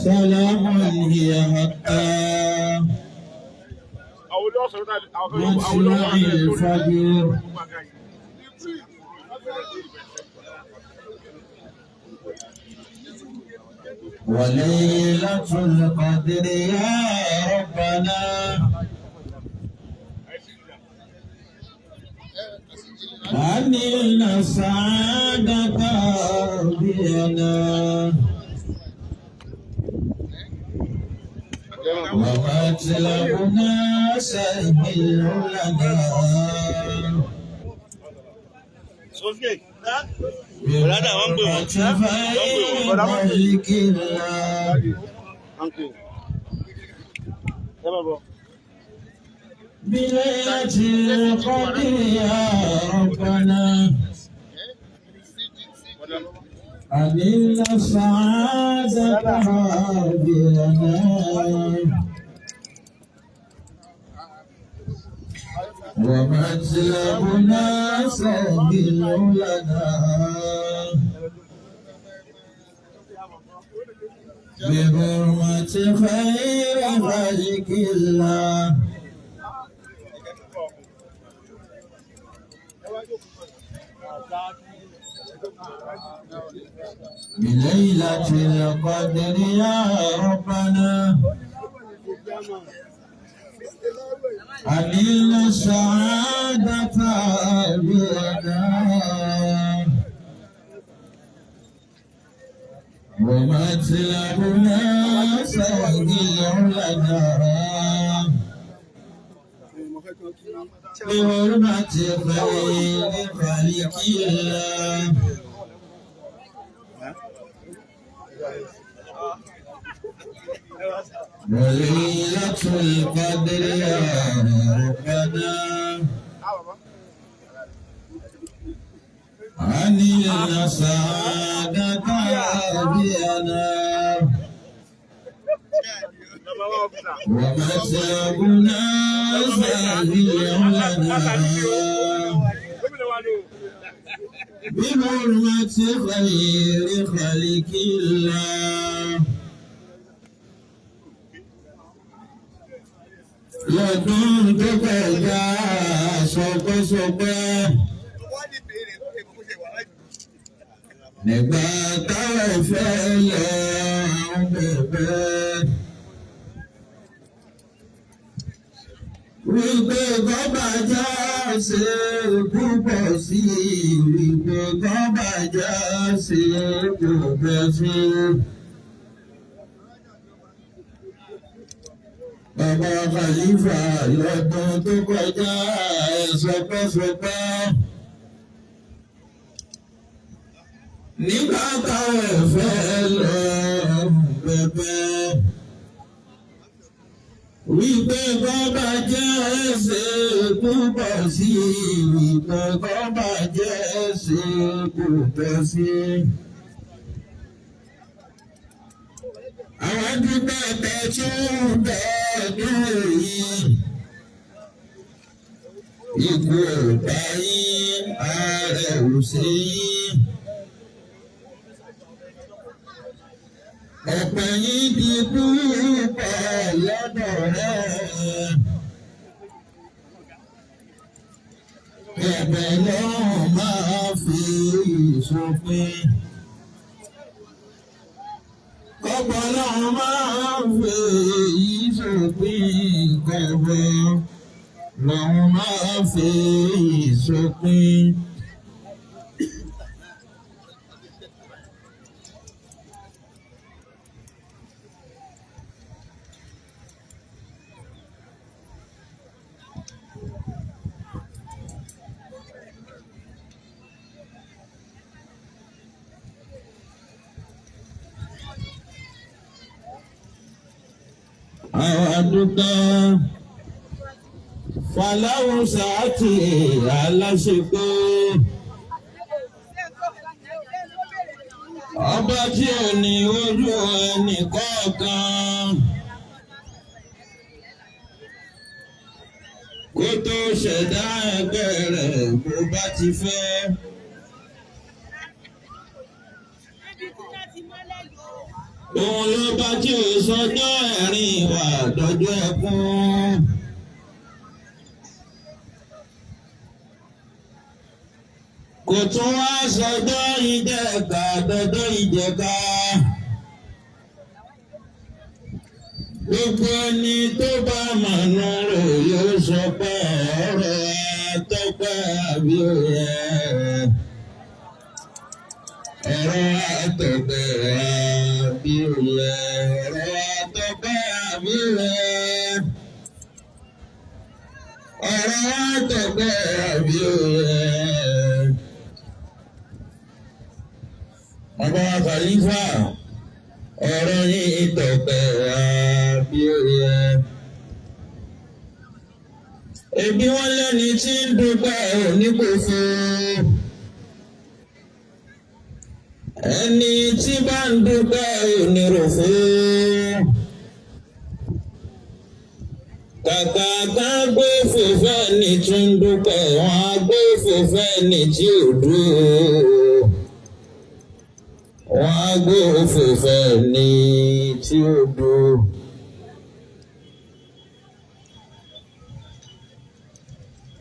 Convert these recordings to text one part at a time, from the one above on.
سلام هي حتى مطلع الفجر. وليلة القدر يا ربنا أنلنا السعادة بنا ومطلبنا سهل لنا. Bọ̀dá wọ́n ń pè wọ́n. بحرمة خير خلق الله بليلة القدر يا ربنا أنلنا السعادة بنا ومطلبنا سهل لنا بحرمة خير خلق الله. بليلة القدر يا ربنا أنلنا السعادة بنا ومطلبنا سهل لنا بحرمة خير خلق الله. وليلة القدر يا ربنا أنلنا السعادة بنا ومطلبنا سهل لنا بحرمة خير خلق الله. Lọ́dún tó kọjá sọpẹ́sọpẹ́ nígbà táwọn fẹ́ lọ àwọn bẹ̀bẹ̀. Wípé kọ́ba já ṣe púpọ̀ sí i, wípé kọ́ba já ṣe púpọ̀ sí i. Bàbá Khalifa lọ́dún tó kọjá ẹ̀ sọpẹ́sọpẹ́. Nígbà táwọn ẹ̀fẹ́ lọ bẹ̀bẹ̀. Wípé bọ́bá jẹ́ ẹsẹ̀ púpọ̀ sí i, wípé bọ́bá jẹ́ ẹsẹ̀ púpọ̀ sí i. Àwọn dúpẹ́ tẹ̀ tún bẹ́ẹ̀ dúró yìí. Ikú ò bá yín, ààrẹ ò sí yín. Ọ̀pẹ̀ yín di púpọ̀ lọ́dọ̀ rẹ̀. Ẹ̀bẹ̀ lọ́hùn máa fi ìṣòpin. Kọ́bọ̀ lọ́hùn máa fi ìṣòpin. Kọ́bọ̀ lọ́hùn máa fi ìṣòpin. Àwọn àdúgbò Fàlàó sàátì aláṣepé. Ọba tí ò ní ojú ẹnì kọ̀ọ̀kan. Kó tó ṣẹ̀dá ẹgbẹ́ rẹ̀ bó bá ti fẹ́. Òun ló bá tí ò sọjọ́ ẹ̀rín wà dọ́jọ́ ẹkún. Kò tún wá sọjọ́ ìjẹ̀ka dọ́jọ́ ìjẹ̀ka. Gbogbo ẹni tó bá mọ̀nà rò yóò sọ pé ọ̀rọ̀ àtọ́pẹ́ àbí òye. Ọ̀rọ̀ àtọ́pẹ́ àbí òye. Ọ̀rọ̀ àtọ́pẹ́ àbí òye. Ọ̀rọ̀ àtọ́pẹ́ àbí òye. Bàbá Khalifa, ọ̀rọ̀ yìí tọ̀pẹ̀ àbí òye. Ebi wọn lẹ́ni tí ń dúpẹ́ oníkófó. Ẹni tí bá ń dúpẹ́ oníròfó. Kàkà ká gbé fòfẹ́ ní tí ń dúpẹ́, wọn á gbé fòfẹ́ ní tí ò dúró. Wọ́n á gbé òfòfẹ́ ní tí ó dúró.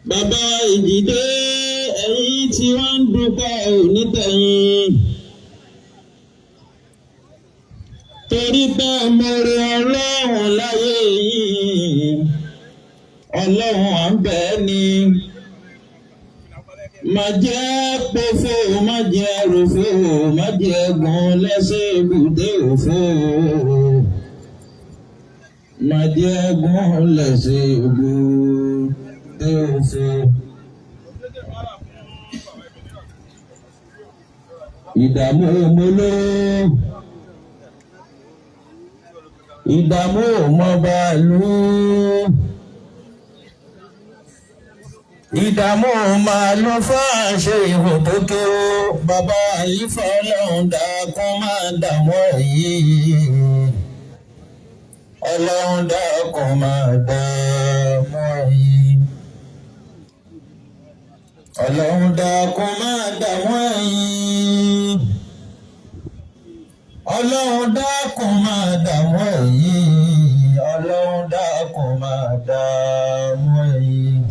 Bàbá Ìjìdé, ẹ̀yin tí wọ́n ń dúpẹ́ onítẹ̀yìn. Torí pé mo rí Ọlọ́run láyé yìí, Ọlọ́run à ń bẹ̀ ẹ́ ni. Má jẹ́ pòfo, má jẹ́ ròfo, má jẹ́ gùn lẹ́sẹ̀ ibùdó òfo. Má jẹ́ gùn lẹ́sẹ̀ ibùdó òfo. Ìdààmú molo, ìdààmú mọba lù, ìdààmú máa ló fáṣe ihò tó ké o. Bàbá àyífà, Ọlọ́run dákun máa dààmú ẹ̀yìn. Ọlọ́run dákun máa dààmú ẹ̀yìn. Ọlọ́run dákun máa dààmú ẹ̀yìn. Ọlọ́run dákun máa dààmú ẹ̀yìn. Ọlọ́run dákun máa dààmú ẹ̀yìn.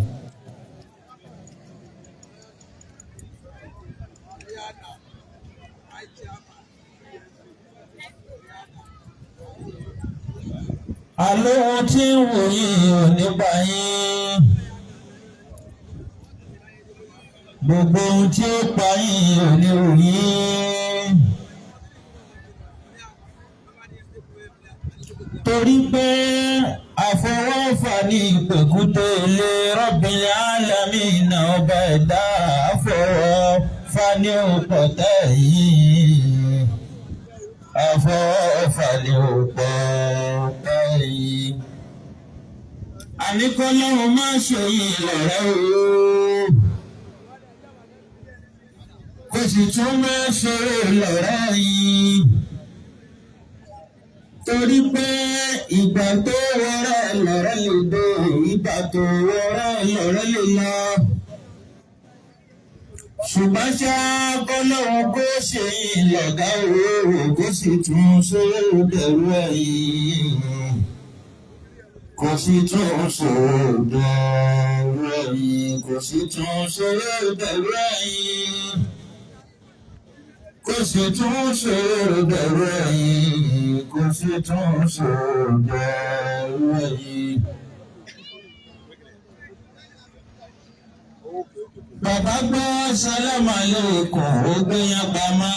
Àlóhun tí ń wò yìí ò nípa yín. Gbogbo ohun tí ó pa yín ò ní wò yín. Torí pé àfọwọ́fà ní ìpèkúté ilé Rabbil Alamin, ọba ẹ̀dá, àfọwọ́fà ní òpọ̀tẹ́ yìí. Àfọwọ́fà ní òpọ̀tẹ́ yìí. Àníkọ́lọ́hún má ṣe yìí lọ́rẹ́ o. Kò sì tún máa ṣeré lọ́rẹ́ yìí. Torí pé ìgbà tó wọrẹ́ lọ́rẹ́ lè dé, ìgbà tó wọrẹ́ lọ́rẹ́ lè lọ. Ṣùgbọ́n ṣá, kọ́lọ́hún kó ṣe yìí lọ̀gá o, kó sì tún ṣe bẹ̀rù ẹ̀yìn. Kò sì tún ṣe bẹ̀rù ẹ̀yìn. Kò sì tún ṣe bẹ̀rù ẹ̀yìn. Kò sì tún ṣe bẹ̀rù ẹ̀yìn. Kò sì tún ṣe bẹ̀rù ẹ̀yìn. Bàbá gbọ́ sálámà lẹ́kùn, ó gbé yẹn pamọ́.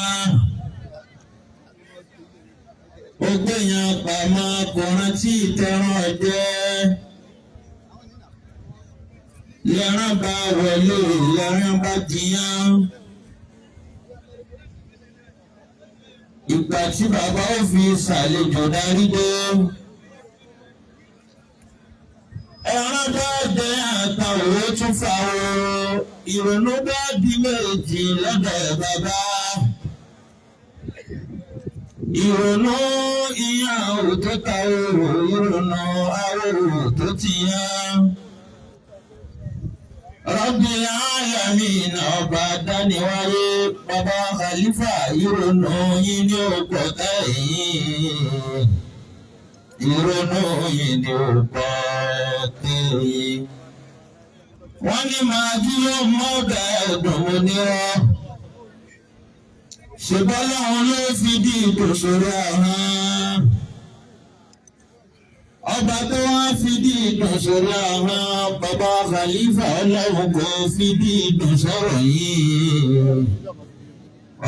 Ó gbé yẹn pamọ́, kò rántí ìtẹ̀ràn jẹ́. Lẹ́ràn bá wọlé, lẹ́ràn bá jiyàn. Ìgbà tí bàbá ó fi ṣàlejò darí dé. Ẹran bá jẹ àtàwọn, ó tún fa o. Ìrònú bá di méjì lọ́dọ̀ bàbá. Ìrònú ìyàn ò tó ta o, ìrònú àwòrò tó ti yán. Rabbil alamin ọba dániwáyé bàbá Khalifa ìrònú yín ní òpó tẹ̀yìn. Ìrònú yín ní òpó tẹ̀yìn. Wọ́n ní máa dúró mọ́bẹ̀ ẹ̀dùn mo nírọ́. Ṣùgbọ́n láwọn ló fi dí ìdòṣòro ahọ́n. Ọba tó wá fi dí ìdòṣòro ahọ́n bàbá Khalifa ọlọ́run kò fi dí ìdòṣòro yìí.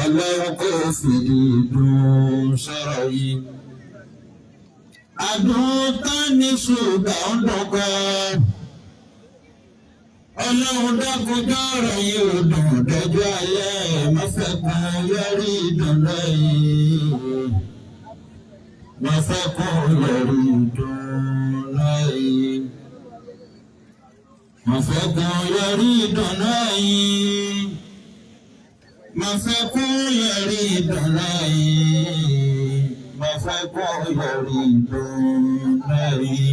Ọlọ́run kò fi dí ìdòṣòro yìí. Àdùn tán ní ṣùgbọ́n ń dọ̀kọ́. Ọlọ́run dákun dọ́rọ̀ yìí ò dùn dọ́jọ́ alẹ́ má fẹ́ kún yọrí ìdùnnú yìí. Má fẹ́ kún yọrí ìdùnnú yìí. Má fẹ́ kún yọrí ìdùnnú yìí. Má fẹ́ kún yọrí ìdùnnú yìí. Má fẹ́ kún yọrí ìdùnnú yìí.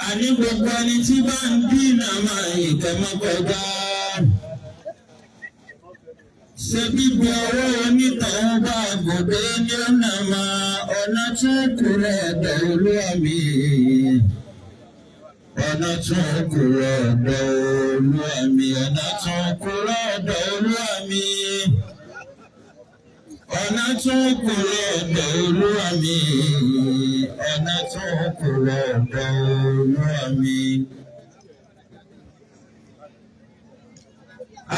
Àní gbogbo ẹni tí bá ń dínà máa ìkẹ́mọ́kọjá. Ṣé bíbi ọwọ́ onítọ̀hún bá gòdè ní ọ̀nà máa ọ̀nà tó kù lọ́dọ̀ Olúwa mi? Ọ̀nà tó kù lọ́dọ̀ Olúwa mi. Ọ̀nà tó kù lọ́dọ̀ Olúwa mi. Ọ̀nà tó kù lọ́dọ̀ Olúwa mi. Ọ̀nà tó kù lọ́dọ̀ Olúwa mi.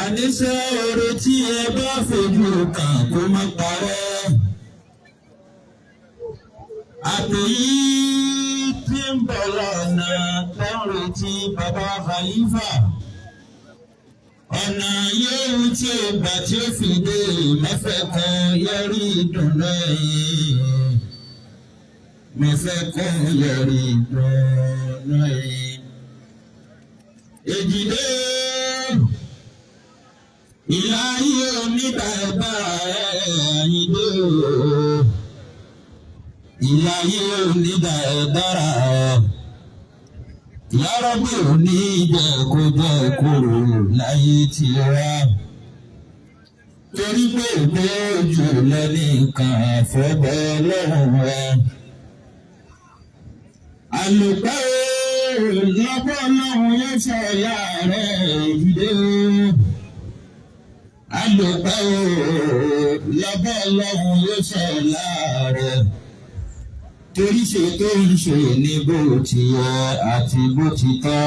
Àníṣe oore tí ẹ bá fojú kàn kó má parẹ́. Àtòyí tí ń bọ̀ lọ́nà tó ń retí bàbá Khalifa. Ọ̀nà yóò tí ó gbà tí ó fi dé mẹ́fẹ́ kan yọrí ìdùnnú yìí. Mẹ́fẹ́ kan yọrí ìdùnnú yìí. Èjìdé ìlà ayé oníbàbà Àyìndé o. Ìlà ayé oníbàbà Yàrá-bí ò ní jẹ́ kó jẹ́ kúrò láyé tí wá. Torí pé òjò lẹ́nìkan àfọ́bọ́ lọ́rùn rẹ̀. Àlùpẹ́ lọ́bọ̀ lọ́hùn yóò ṣe ọ̀yà rẹ̀ ìdílé. Àlùpẹ́ lọ́bọ̀ lọ́hùn yóò ṣe ọ̀yà rẹ̀. Torí ṣe tó ń ṣe ní bó ti yẹ àti bó ti tọ́.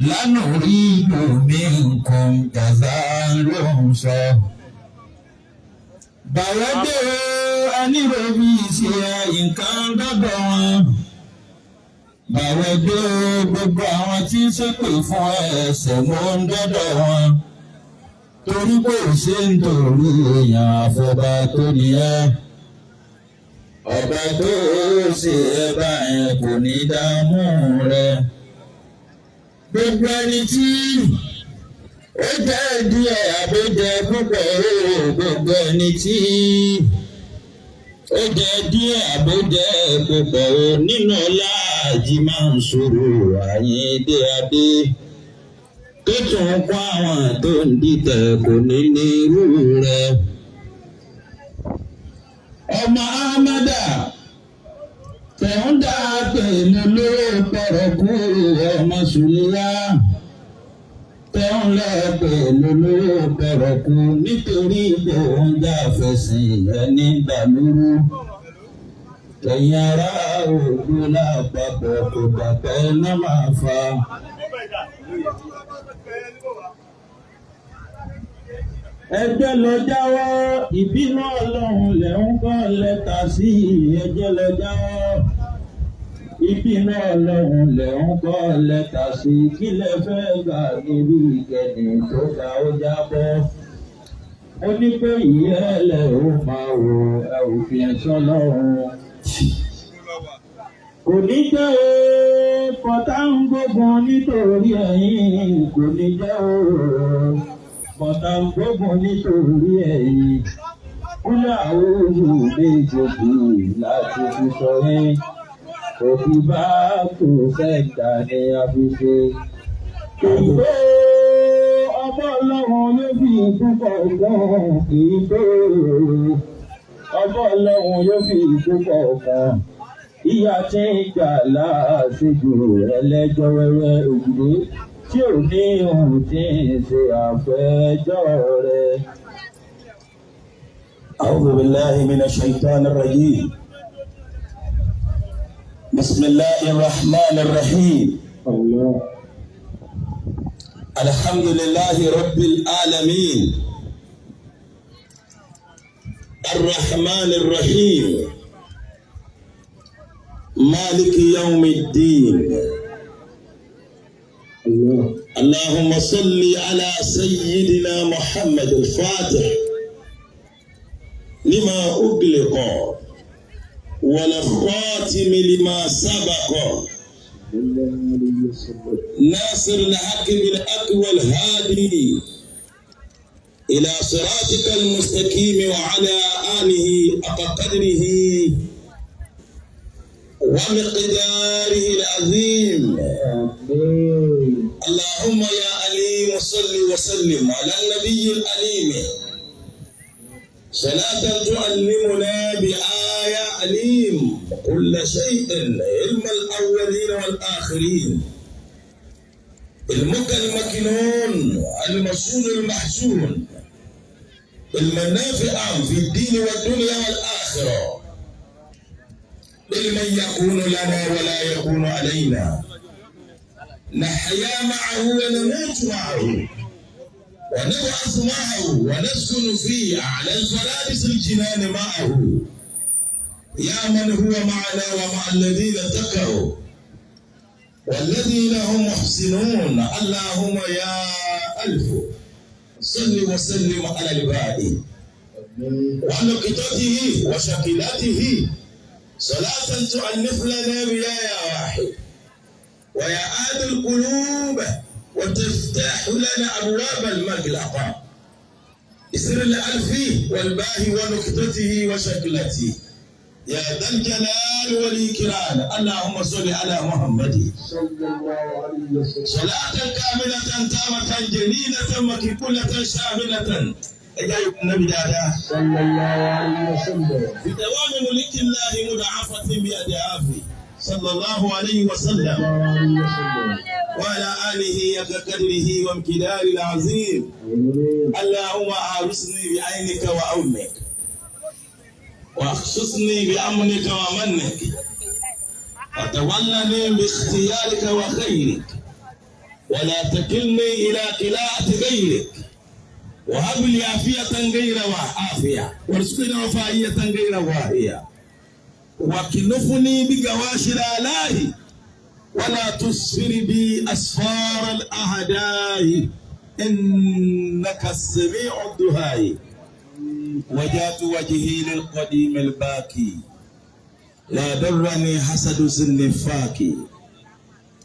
Lánàá rí omi nǹkan gàzá ló ń sọ. Bàwọ́dé aníròbí ṣe nǹkan dọ́dọ̀ wọn. Bàwọ́dé gbogbo àwọn tí ń ṣépè fún ẹsẹ̀ ló ń dọ́dọ̀ wọn. Torí pé ò ṣe ń torí èèyàn àfọ̀bà tó nìyẹn. Ọba tó ṣe ẹ báyẹn kò ní dààmú rẹ. Gbogbo ẹni tí ó jẹ́ díẹ̀ àbójẹ púpọ̀ o, gbogbo ẹni tí ó jẹ́ díẹ̀ àbójẹ púpọ̀ o nínú ọlá Àjí Mọ́nsúrù Àyìndé Adé tó tún kó àwọn tó ń dìtẹ̀ kò ní ní irú rẹ̀. Ọmọ Ahmada tẹ̀hún dá pẹ̀lú lówó pọ̀rọ̀kú ọmọ Sùlíyá tẹ̀hún lọ pẹ̀lú lówó pọ̀rọ̀kú nítorí òun já fẹ̀sìn ẹni gbàlúrú. Ẹ̀yin ará òkú lápapọ̀ kò gbàgbẹ́ náà máa fa. Ẹjẹ́ lọ jáwọ́ ìbínú Ọlọ́run lẹ̀ ń kọ́ lẹ́tà sí. Ẹjẹ́ lọ jáwọ́ ìbínú Ọlọ́run lẹ̀ ń kọ́ lẹ́tà sí. Kí lẹ fẹ́ gbà níbi ìkẹyìn tó ga ó jábọ́? Ó ní pé ìyẹ́lẹ̀ ó máa wò ẹ ò fi ẹ̀ṣọ́ lọ́run. Kò ní jẹ́ o, kọ́tà ń gbógun nítorí ẹ̀yin. Kò ní jẹ́ o, kọ́tà ń gbógun nítorí ẹ̀yin. Kúlẹ̀ àwọn méjèèjì láti fi sọ yín. Òbí bá kò fẹ́ gbà ní àfiṣe. Ìgbé ọba ọlọ́run yóò fi ìkúkọ̀ kan. Ìgbé ọba ọlọ́run yóò fi ìkúkọ̀ kan. Ìyá tí ń jà láàṣejù ẹlẹ́jọ́ wẹ́wẹ́ òjìlé tí ò ní ohun tí ń ṣe àfẹ́jọ́ rẹ̀. أعوذ بالله من الشيطان الرجيم. بسم الله الرحمن الرحيم. Allah. الحمد لله رب العالمين الرحمن الرحيم مالك يوم الدين. Allah. اللهم صل على سيدنا محمد الفاتح لما أغلق والخاتم لما سبق ناصر الحق بالحق والهادي إلى صراطك المستقيم وعلى آله حق قدره ومقداره العظيم. Àmín. اللهم يا عليم صل وسلم على النبي الأليم صلاة تعلمنا بآية عليم كل شيء علم الأولين والآخرين علمك المكنون المصون المحزون المنافع في الدين والدنيا والآخرة لمن يكون لنا ولا يكون علينا نحيا معه ونموت معه ونبعث معه ونسكن في أعلى الفرادس الجنان معه يا من هو معنا ومع الذين اتقوا والذين هم محسنون. اللهم يا ألف صل وسلم على الباقي ونقطته وشكلته صلاة تؤلف لنا بها يا واحد ويا آد القلوب وتفتح لنا أبواب المغلقة بسر الألف والباء ونقطته وشكلته يا ذا الجلال والإكرام. اللهم صل على محمد صلى الله عليه وسلم. صلاة كاملة تامة جليلة مكفولة شاملة يا النبي دادا صلى الله عليه وسلم. بدوام ملك الله مضاعفة بأضعافه صلى الله عليه وسلم الله عليه وسلم. وعلى آله كقدره وامتدار العظيم. آمين. اللهم أعرسني بعينك وأمك واخصصني بأمنك ومنك وتولني باختيارك وخيرك ولا تكلني إلى قلاعة غيرك وهب لي عافية غير عافية وارزقني رفاهية غير واهية وكنفني بقواشر آلائه ولا تسفر بي أسفار الأعداء إنك السميع الدعاء. وجهت وجهي للقديم الباكي لا درني حسد النفاق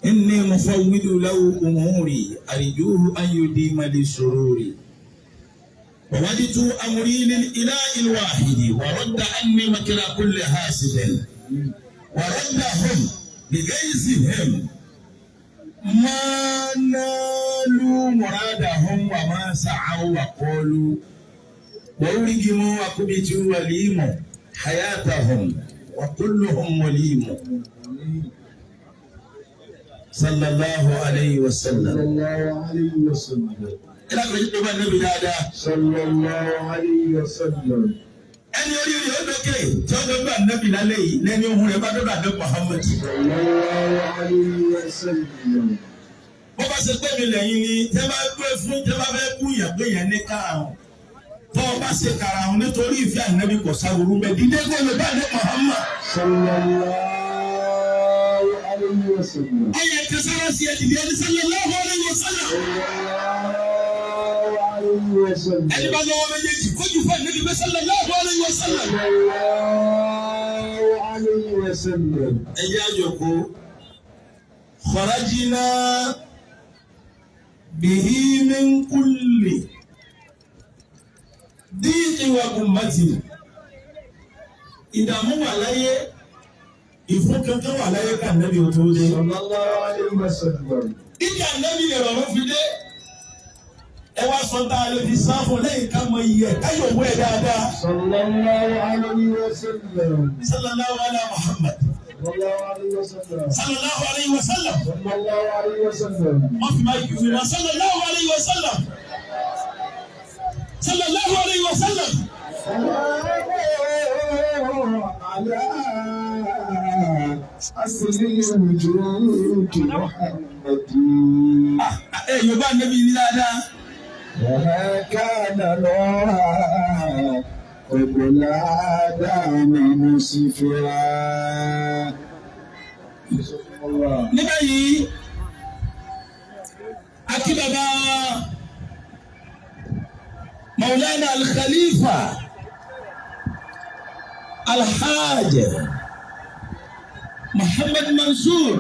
إني مفوض له أموري أرجوه أن يديم لي سروري ووجدت أمري للإله الواحد ورد عني مكر كل حاسد وردهم بغيظهم ما نالوا مرادهم وما سعوا وقالوا وأرجموا وكبتوا وليموا حياتهم وكلهم وليم صلى الله عليه وسلم. صلى الله عليه وسلم. Ẹ dákun yìí tó bá níbi dáadáa. صلى الله عليه وسلم. Ẹni orí rẹ̀ ó dókè tí ó dọ́gba nẹ́bí lálẹ́ yìí lẹ́ni ohun rẹ̀ bá dọ́gba ní Muhammad. صلى الله عليه وسلم. Bó bá ṣe pé mi lẹ́yìn ni tẹ́ bá gbé fún tẹ́ bá fẹ́ kú yẹn pé yẹn ní karùn-ún. Tọ́ ọ bá ṣe karùn-ún nítorí ìfẹ́ ànábì kò sáwòrú mẹ́ dídé kó lè bá ní Muhammad. صلى الله عليه وسلم. Ẹyẹ tẹsára sí ẹdìdì ẹni sallallahu alaihi wasallam. صلى الله عليه وسلم. Ẹni bá lọ́wọ́ méjèèjì kójú fún ànábì pé sallallahu alaihi wasallam. صلى الله عليه وسلم. Ẹ jẹ́ àjòkó. Kharajna bihi min kulli díìkì wa ummati. Ìdààmú wà láyé, ìfún kankan wà láyé ká nàbí o tó dé. صلى الله عليه وسلم. Ìjà nẹ́bí lè rọrùn fi dé. Ẹ wá sọ tá a lè fi sá fún lẹ́yìn ká mọ iye ẹ̀ káyọ̀ wọ́ ẹ̀ dáadáa. Sallallahu alayhi wa sallam. Sallallahu ala Muhammad. Sallallahu alayhi wa sallam. Sallallahu alayhi wa sallam. Sallallahu alayhi wa sallam. Wọ́n fi máa yù mí sallallahu alayhi wa sallam. Sallallahu alayhi wa sallam. على أصل الوجود محمد Ẹ Yorùbá nẹ́bí ní dáadáa. وما كان نورا قبل آدم مسفرا. Níbẹ̀ yìí, akíbàbá Maulana Al-Khalifa Alhaj Muhammad Mansur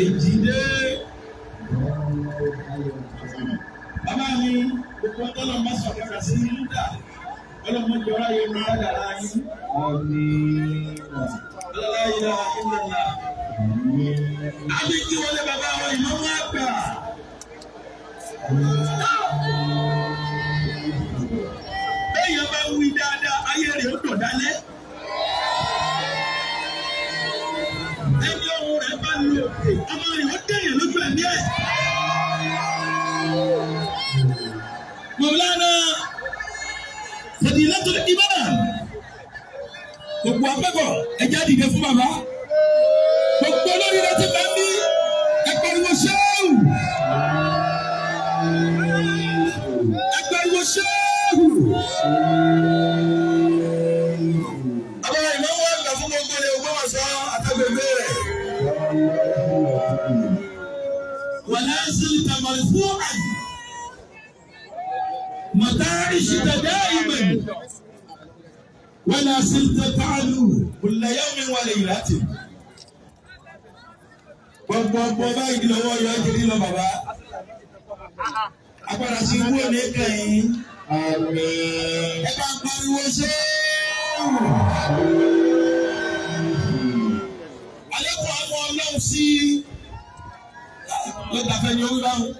Ejide. Bàbá mi, gbogbo ọlọ́mọ bá sọ̀rọ̀ kàkà sí Yúdà, ọlọ́mọ jọra yẹn máa dára yín. آمين. La ilaha illallah. Àbí kí wọlé bàbá wa ìmọ̀mú àgbà. Béèyàn bá wí dáadáa, ayé rẹ̀ ó dùn dálẹ́. Ẹni ohun rẹ̀ bá lu òkè, ọmọ rẹ̀ ó dẹ̀yìn lójú ẹ̀mí ẹ̀. Mọ̀láná Fadilatul Imam. Gbogbo akẹ́kọ̀ọ́ ẹja dìde fún bàbá. Gbogbo olórí rẹ̀ ti bá mi ẹ pariwo ṣéwù. Ẹ pariwo ṣéwù. Àbá ìnáwó àgbà fún gbogbo ilé Ògbómọ̀ṣọ́ àtàgbègbè rẹ̀. Wàlá zilta marfu'an. Mọ̀tá ìṣìtà da'iman. Wàlá zilta ta'lu kulla yawmin wa laylatin. Gbogbo báyìí lọ́wọ́ yọ ẹ́ kiri lọ bàbá. Agbára sí ikú òní kẹ́yìn. آمين. Ẹ bá ń pariwo ṣéwù. Àlékún àwọn ọlọ́run sí ló dàfẹ́ ní orí báwọn.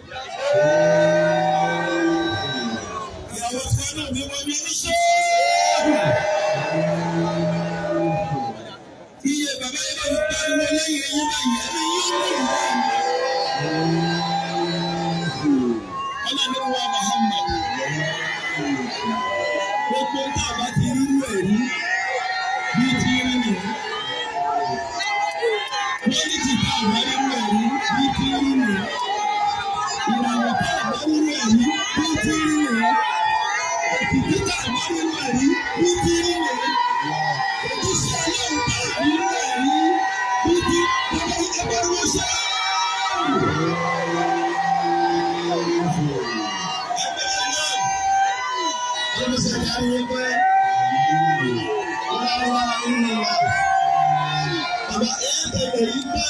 Ìyàwó tí wọ́n náà ní wọ́n ní ní ṣéwù. Iye bàbá yẹn bá fi pariwo lẹ́yìn eyín báyìí ẹni yóò lò wọ́n. Ọlọ́run wa Muhammad. Gbogbo tá a bá ti rírú ẹ̀ rí bí ti rí nìyí. Quality tá a bá rírú ẹ̀ rí bí ti rí nìyí. Ìràwọ̀ tá a bá rírú ẹ̀ rí bí ti rí nìyí. Òkìkí tá a bá rírú ẹ̀ rí bí ti rí nìyí. Òjíṣẹ́ Ọlọ́run tá a rírú ẹ̀ rí bí ti bàbá ẹgbẹ́rún ṣe. Ẹgbẹ́rún náà. Ọlọ́run ṣe àdáyé pé ọlọ́run ìlú Bàbá ẹ̀ bẹ̀rẹ̀ yìí pé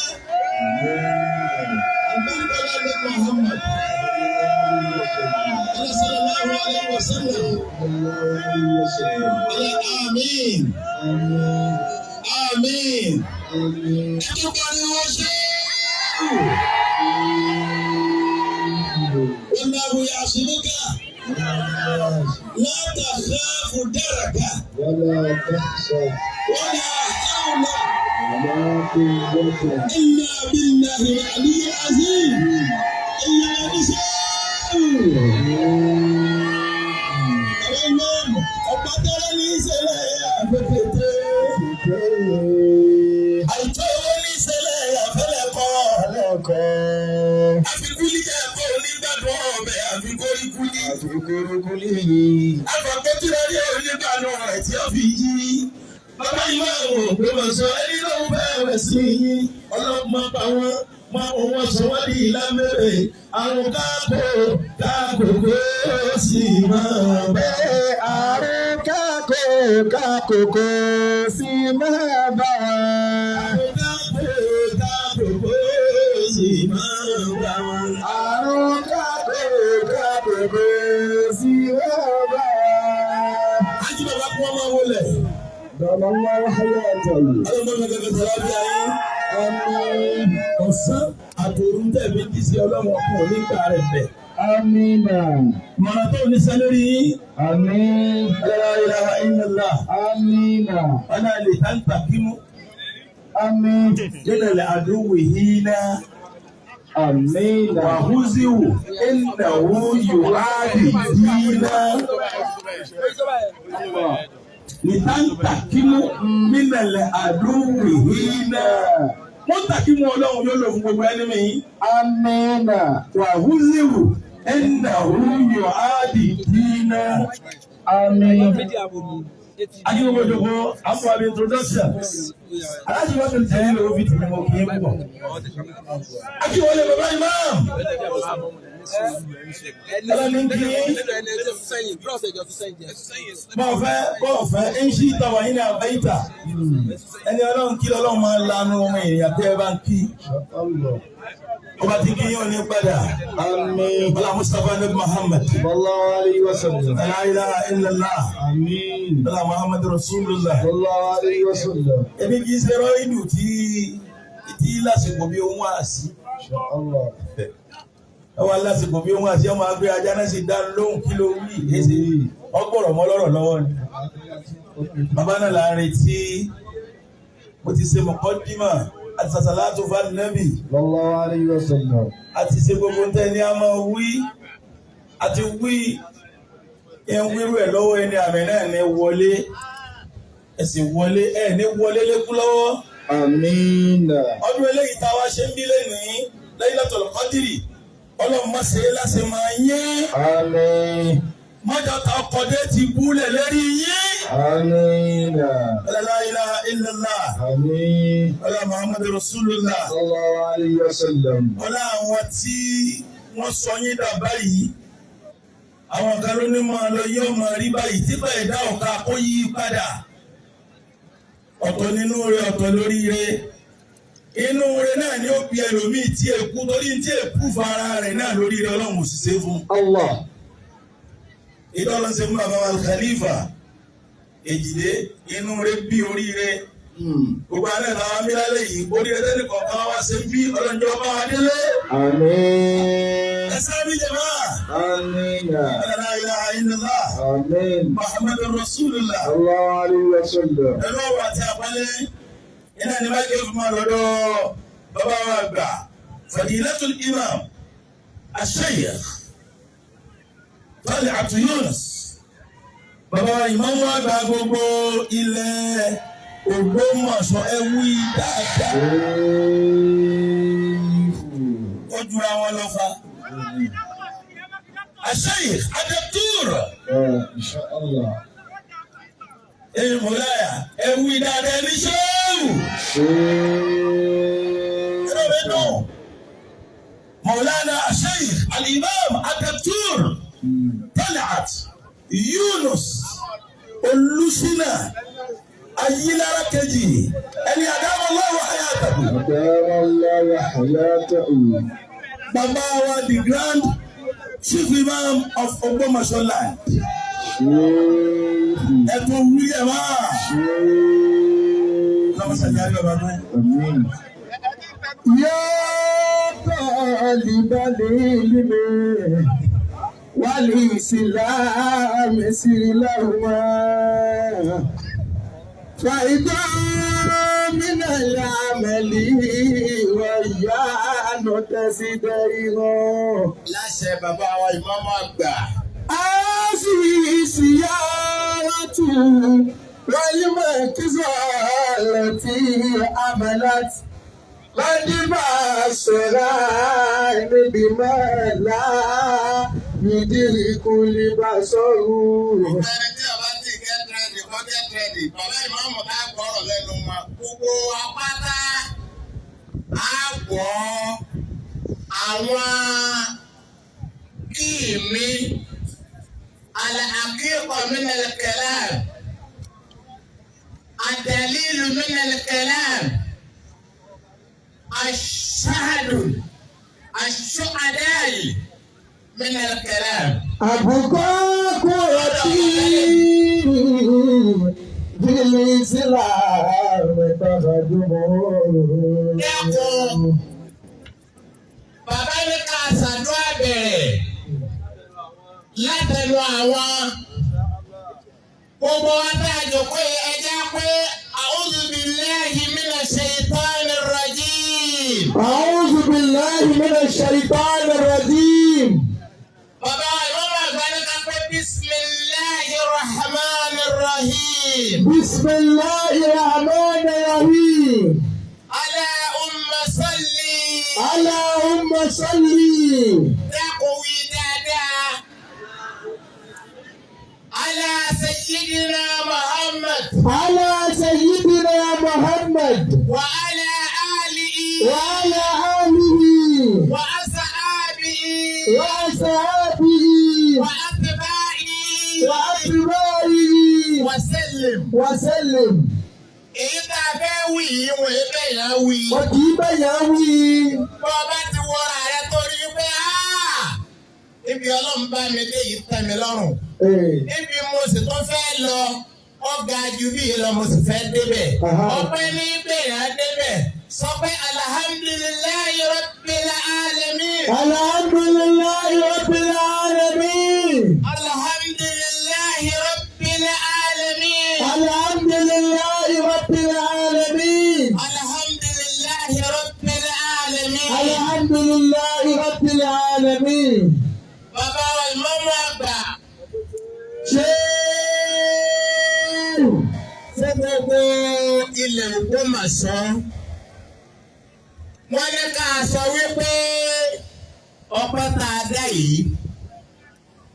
àgbẹ̀rẹ̀ ló Muhammad. Sallallahu alayhi wa sallam. Ọlá àmín. Àmín. Ẹ̀tún pariwo ṣé. Wallahu ya'simuka. La takhafu daraka. ولا تخشى Wala hawla ولا قوة إلا بالله العلي العظيم. إلا نساء. Àwọn ìmáàmù ọ̀pá tẹ́lẹ̀ ní ìṣẹ̀lẹ̀ àfẹ́fẹ́tẹ́. Àìtó owó ní ìṣẹ̀lẹ̀ àfẹ́lẹ́kọ́. Àfikúlí jẹ́ ẹ̀kọ́ onígbàdùn ọbẹ̀ àfikóríkúlí. Àfàkótìrẹ́rí onígbàdùn rẹ̀ tí ó fi yí. Bàbá ìmáàmù Ògbómọ̀ṣọ́ ẹni lóun bẹ̀rẹ̀ sí yín. Ọlọ́mọ pa wọ́n mọ òun sọ wọ́n di ìlàmẹ́rẹ̀. Àrùn káàkó káàkókó sì máa bẹ́ẹ̀. Àrùn kákò kákòkò sí máa bá wa. Àrùn káàkó káàkókó sì máa bá wọn. Àrùn kákò kákòkò sí máa bá wa. Ájú bàbá kí wọ́n máa wọlé. Dọ̀lọ́wọ́ hayàtọ̀ yìí. Ọlọ́mọ mi kẹ̀kẹ́ sọ̀rọ̀ bí ayé. Àmín. Ọ̀sán àtòrú tẹ̀mí jí sí ọlọ́run ọkùnrin nígbà rẹ̀ bẹ̀. Amina. Mọ̀nà tó ní sẹ́lórí yín. Àmín. La ilaha illallah. Amina. Ọ̀nà lè tàǹtà kímú. Àmín. Nínú ilẹ̀ àdúgbò yìí náà. Amina. Wàhúzíwò ìnáwó yòhádì dínà. Lè tàǹtà kímú nínú ilẹ̀ àdúgbò yìí náà. Wọ́n tàkímú ọlọ́run yóò lò fún gbogbo ẹni mi. Amina. Wàhúzíwò ìnáwó yòhádì dínà. Àmín. Akíwọ́gbọ́dọ́gbọ́, àpò àbí introduction. Aláṣẹ wọ́n ti tẹ̀lé lówó fi tìmí mọ́ kí n púpọ̀. Akíwọlé bàbá imam. Ẹlẹ́ni kí bọ́ọ̀fẹ́ bọ́ọ̀fẹ́ ń ṣí ìtawà yín ní àbẹ́yìntà. Ẹni ọlọ́run kí lọ́lọ́run máa ń lanu ọmọ ènìyàn tẹ́ ẹ bá ń kí. Allah. Ọba tí kí yóò ní padà. Àmín. Bọ́lá Mustapha Nabi Muhammad. Sallallahu alayhi wa sallam. La ilaha illallah. Àmín. Bọ́lá Muhammad Rasulullah. Sallallahu alayhi wa sallam. Ebi kì í ṣe rọ́ìdù tí tí lásìkò bí ohun àṣì. Allah. Ẹ wá lásìkò bí ohun àṣì ọmọ agbé ajá náà sì dá lóhùn kí ló wí. Èsì ọgbọ̀rọ̀ mọ́ lọ́rọ̀ lọ́wọ́ ni. Bàbá náà là ń retí. Mo ti ṣe mọ̀kọ́dímà àti sàṣàlátù fún Nábì. Sallallahu alayhi wa sallam. Àti ṣe gbogbo ń tẹ́ ní a máa wí. Àti wí ẹ̀ ń wírú ẹ̀ lọ́wọ́ ẹni àmì náà ní wọlé. Ẹ sì wọlé ẹ̀ ní wọlé lékú lọ́wọ́. Amina. Ọdún eléyìí tá a wá ṣe ń bí lẹ́nìí Laylatul Qadri ọlọ́run má ṣe é láṣẹ máa yín. Àmín. Mọ́jọ ta ọkọ̀dé ti búlẹ̀ lérí yín. Amina. La ilaha illallah. Àmín. Ọlá Muhammadu Rasulullah. Sallallahu alayhi wa sallam. Ọlá àwọn tí wọ́n sọ yín dà báyìí. Àwọn kan ló ní máa lọ yóò máa rí báyìí tí báyìí dá ọ̀ka kó yí padà. Ọ̀tọ̀ nínú rẹ̀ ọ̀tọ̀ lórí rẹ̀. Inú rẹ̀ náà ni ó bí ẹlòmíì tí èkú torí tí èkú fara rẹ̀ náà lórí rẹ̀ ọlọ́run ò sì ṣe fún un. Allah. Ìdọ́lọ́ ṣe fún bàbá wa Khalifa Èjìdé inú rẹ̀ bí oríire. Gbogbo alẹ́ làwọn amílálẹ̀ yìí oríire tẹ́lẹ̀ kọ̀ọ̀kan wá ṣe ń bí ọlọ́njọ́ bá wa délé. Àmín. Ẹ sáré jẹ̀má. Amina. La ilaha illallah. Àmín. Muhammadur Rasulullah. Sallallahu alayhi wa sallam. Pẹ̀lú ọ̀wọ̀ àti àpẹẹrẹ iná ní báyìí fún wa lọ́dọ̀ bàbá wa gbà Fadilatul Imam Ash-Shaykh Tal'at Yunus bàbá wa ìmáàmù àgbà gbogbo ilẹ̀ Ògbómọ̀ṣọ́ ẹ wí dáadáa ó jura wọn lọ fa Ash-Shaykh Ad-Daktur Insha Allah. ẹ̀yin mọ̀láyà ẹ wí dáadáa ní sẹ́wù. Ẹ̀rọ مولانا الشيخ الإمام الدكتور طلعت يونس Olúṣínà Ayílára kejì ẹni أدام الله حياته. أدام الله حياته. Bàbá wa the grand chief imam of Ògbómọ̀ṣọ́ land. Ẹ tó wí ẹ̀ máa. Lọ́wọ́ sàlẹ̀ àrí bàbá náà. آمين. يا طالب العلم والإسلام سر لهما فإذا من العمل ويا تزديه Láṣẹ bàbá wa ìmáàmù àgbà. هذه سيارة والمكزة التي عملت مدبع الصغائر بما لا يدرك البصر. Ẹni tí a bá ti get ready kọ́ get ready. Bàbá ìmáàmù á gbọ́rọ̀ lẹ́nu wọn. Gbogbo apáta á gbọ́ àwọn kíì mi al-haqiqa min al-kalam ad-dalilu min al-kalam ash-shahadu ash-shuhada'i min al-kalam. أبقى قرتي في الإسلام تخدمه. Dẹ́kun. Bàbá ní ká ṣàdúrà bẹ̀rẹ̀ látẹnu àwọn gbogbo wa tá a jòkó yìí, ẹ jẹ́ pé a'udhu billahi minash shaitanir rajim. أعوذ بالله من الشيطان الرجيم. Bàbá wa ìmọ̀mọ̀ àgbà ní ká pé bismillahir rahmanir rahim. بسم الله الرحمن الرحيم. Allahumma salli. اللهم صل. Dákun wí dáadáa. Ala sayyidina Muhammad. على سيدنا محمد. Wa ala alihi. وعلى آله. Wa ashabihi. وأصحابه. Wa atba'ihi. وأتباعه. Wa sallim. وسلم. Èyí tá a fẹ́ wí yìí wọ́n yé bẹ́ẹ̀ yẹn wí. Wọ́n kì í bẹ̀yàn wí. Bọ́ ọ bá ti wọra rẹ torí pé ibi Ọlọ́run bá mi dé yìí tẹ́ mi lọ́rùn. Ibi mo sì tún fẹ́ lọ, ó ga ju bí lọ, mo sì fẹ́ débẹ̀. Aha. Ọpẹ́ ní bẹ̀rẹ̀ débẹ̀. Sọ pé alhamdulillahi rabbil alamin. Alhamdulillahi rabbil alamin. Alhamdulillahi rabbil alamin. Alhamdulillahi rabbil alamin. Alhamdulillahi rabbil alamin. Alhamdulillahi rabbil alamin. Bàbá wa ìmáàmù àgbà Ṣé fún gbogbo ilẹ̀ Ògbómọ̀ṣọ́. Wọ́n ní ká sọ wípé ọpẹ́ tá a dá yìí,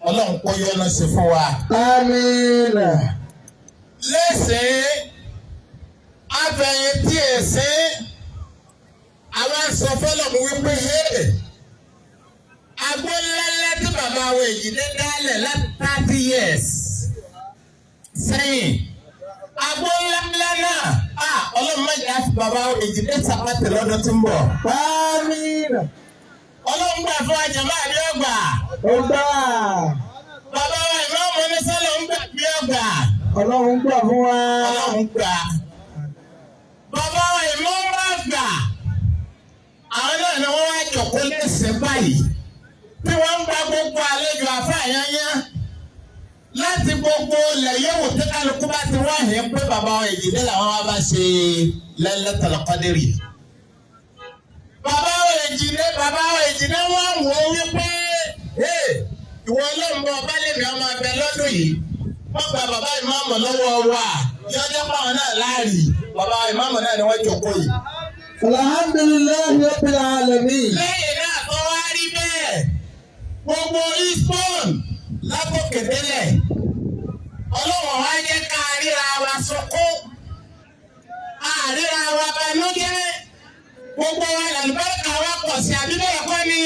Ọlọ́run kó yọ́nú sí fún wa. Àmín. Lẹ́sìn afẹ̀yìntì ẹ̀sìn àwọn sọ fọlọ́mù wípé hey, agbóńlẹ́lẹ́ tí bàbá wa Èjìdé dálẹ̀ láti 30 years sẹ́yìn, agbóńlẹ́lẹ́ náà, Ọlọ́run má jẹ́ àfi bàbá wa Èjìdé sàpàtì lọ́dún tí ń bọ̀. Àmín. Ọlọ́run gbà fún ajàmbá àbí ọgbà? Ó gbà. Bàbá wa ìmáàmù ní sọ́lọ́ ń gbà bí ọgbà? Ọlọ́run gbà fún wa. Ọlọ́run gbà. Bàbá wa ìmáàmù àgbà, àwọn náà ni wọ́n wá jòkó lẹ́sẹ̀ báyìí tí wọ́n ń gba gbogbo àlejò àfàyányá láti gbogbo ilẹ̀ yẹ̀wò tí kálukú bá ti wá hìn pé bàbá wa Èjìdé làwọn wá bá ṣe Lailatul Qadri. Bàbá wa Èjìdé, bàbá wa Èjìdé wọ́n wò ó wípé ìwọ Ọlọ́run bá ọba lèmi ọmọ abẹ lọ́dún yìí, wọ́n gba bàbá ìmáàmù lọ́wọ́ wa yọjọ́ pàwọn náà láàrì, bàbá ìmáàmù náà ni wọ́n jókòó yìí. Alhamdulillahi rabbil alamin. Lẹ́yìn náà tó wá rí bẹ́ẹ̀, gbogbo Eastbourne látòkè délẹ̀, Ọlọ́run wá jẹ́ ká ríra wa sunkún, àríra wa banújẹ́, gbogbo wa làlùbáríkà wa pọ̀ sí, àbí bẹ́ẹ̀ kọ́ ni?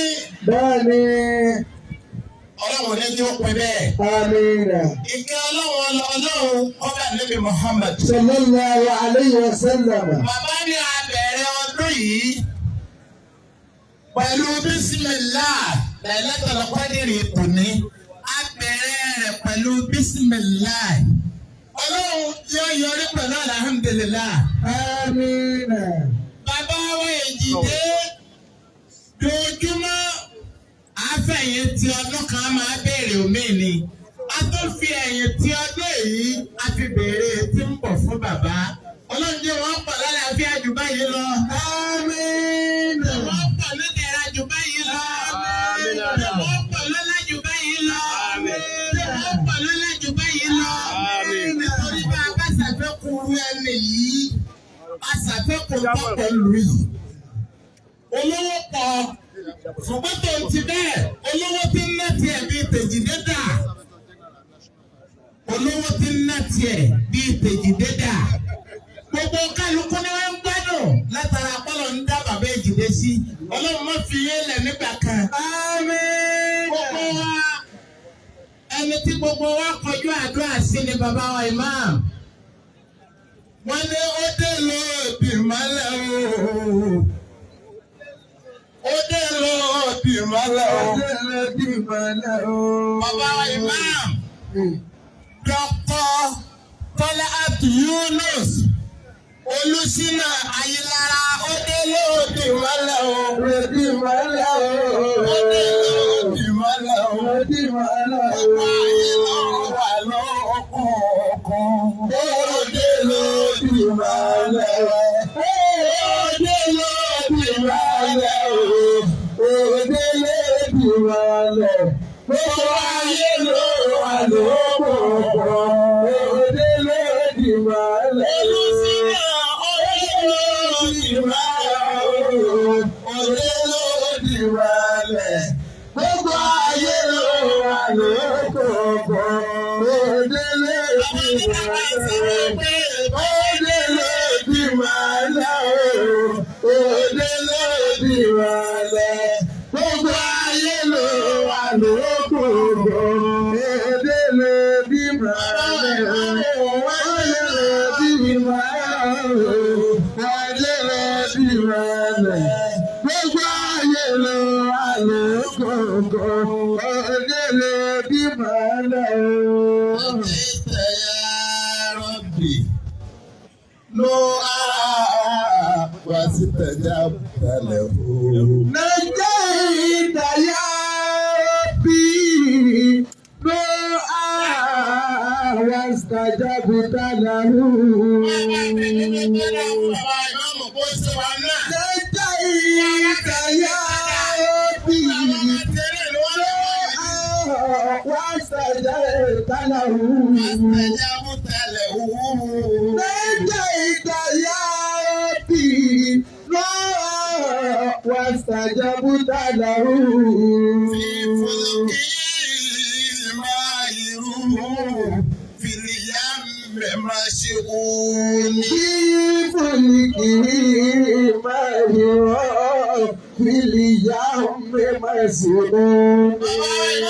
Bẹ́ẹ̀ni. Ọlọ́run ní kí ó pin bẹ́ẹ̀. Àmín. Ìkẹ́ Ọlọ́run, Ọlọ́run ọba níbi Muhammad. Sallallahu alayhi wa sallam. Bàbá ní a bẹ̀rẹ̀ ọdún yìí pẹ̀lú bísímìlá Lailatul Qadri tòní. A bẹ̀rẹ̀ rẹ̀ pẹ̀lú bísímìlá. Ọlọ́run yóò yọrí pẹ̀lú alhamdulillah. Àmín. Bàbá wa Èjìdé dojúmọ́ àfẹ̀yìntì ọdún kan máa béèrè omi ni. A tó fi ẹ̀yìn tí ọdún yìí a fi béèrè tí ń bọ̀ fún bàbá. Ọlọ́run jẹ́ wọ́n pọ̀ lálàáfíà jù báyìí lọ. Àmín. Wọ́n pọ̀ lódẹ̀ra jù báyìí lọ. Wọ́n pọ̀ lọ́lá jù báyìí lọ. Wọ́n pọ̀ lọ́lá jù báyìí lọ. Nítorí bá a bá ṣàfẹ́kù ẹni yìí, a ṣàfẹ́kù tọ́pọ̀ lù yìí. Olówó pọ̀, ṣùgbọ́n tó ń ti bẹ́ẹ̀, olówó tí ń ná tiẹ̀ bíi tèjìdé dà. Olówó tí ń ná tiẹ̀ bíi tèjìdé dà. Gbogbo kálukú ni wọ́n ń gbádùn látara pọ́lọ̀ ń dá bàbá Èjìdé sí. Ọlọ́run má fi yé lẹ̀ nígbà kan. Àmín. Gbogbo wa, ẹni tí gbogbo wa kọjú àdúrà sí ni bàbá wa imam. Wọ́n ní ó dé lóòbí mọ́lẹ̀ o. Ó dé lóòbí mọ́lẹ̀ o. Ọlọ́dún ìmọ̀lẹ̀ o. Bàbá wa imam, Dr. Tọ́lá Yunus Olùsínà Ayélára ó dé lóde mọ́lẹ̀ o. Rẹ̀dí mọ́lẹ̀ o. Ó dé lóde mọ́lẹ̀ o. Rẹ̀dí mọ́lẹ̀ o. Gbogbo ayé ló wà lókùnkùn. Ó dé lóde mọ́lẹ̀ o. Ó dé lóde mọ́lẹ̀ o. Ó dé lóde mọ́lẹ̀. Gbogbo ayé ló wà lókùnkùn. Ó dé lóde mọ́lẹ̀ o. Olùsínà ó dé lóde mọ́lẹ̀ o. Ó dé lóde mọ́lẹ̀. Gbogbo ayé ló wà lókùnkùn. Ó dé lóde mọ́lẹ̀. Òde lòdì mọ́lẹ̀ o, òde lòdì mọ́lẹ̀. Gbogbo ayé ló wà lókùnkùn. Òde lòdì mọ́lẹ̀ o, òde lòdì mọ́lẹ̀ o, òde lòdì mọ́lẹ̀. Gbogbo ayé ló wà lókùnkùn. Òde lòdì mọ́lẹ̀ o. نجيت يا ربي دعاء واستجبت له. نجيت يا ربي دعاء واستجبت له. نجيت يا ربي دعاء واستجبت له. في فلكه ما هو في اليوم مسؤول.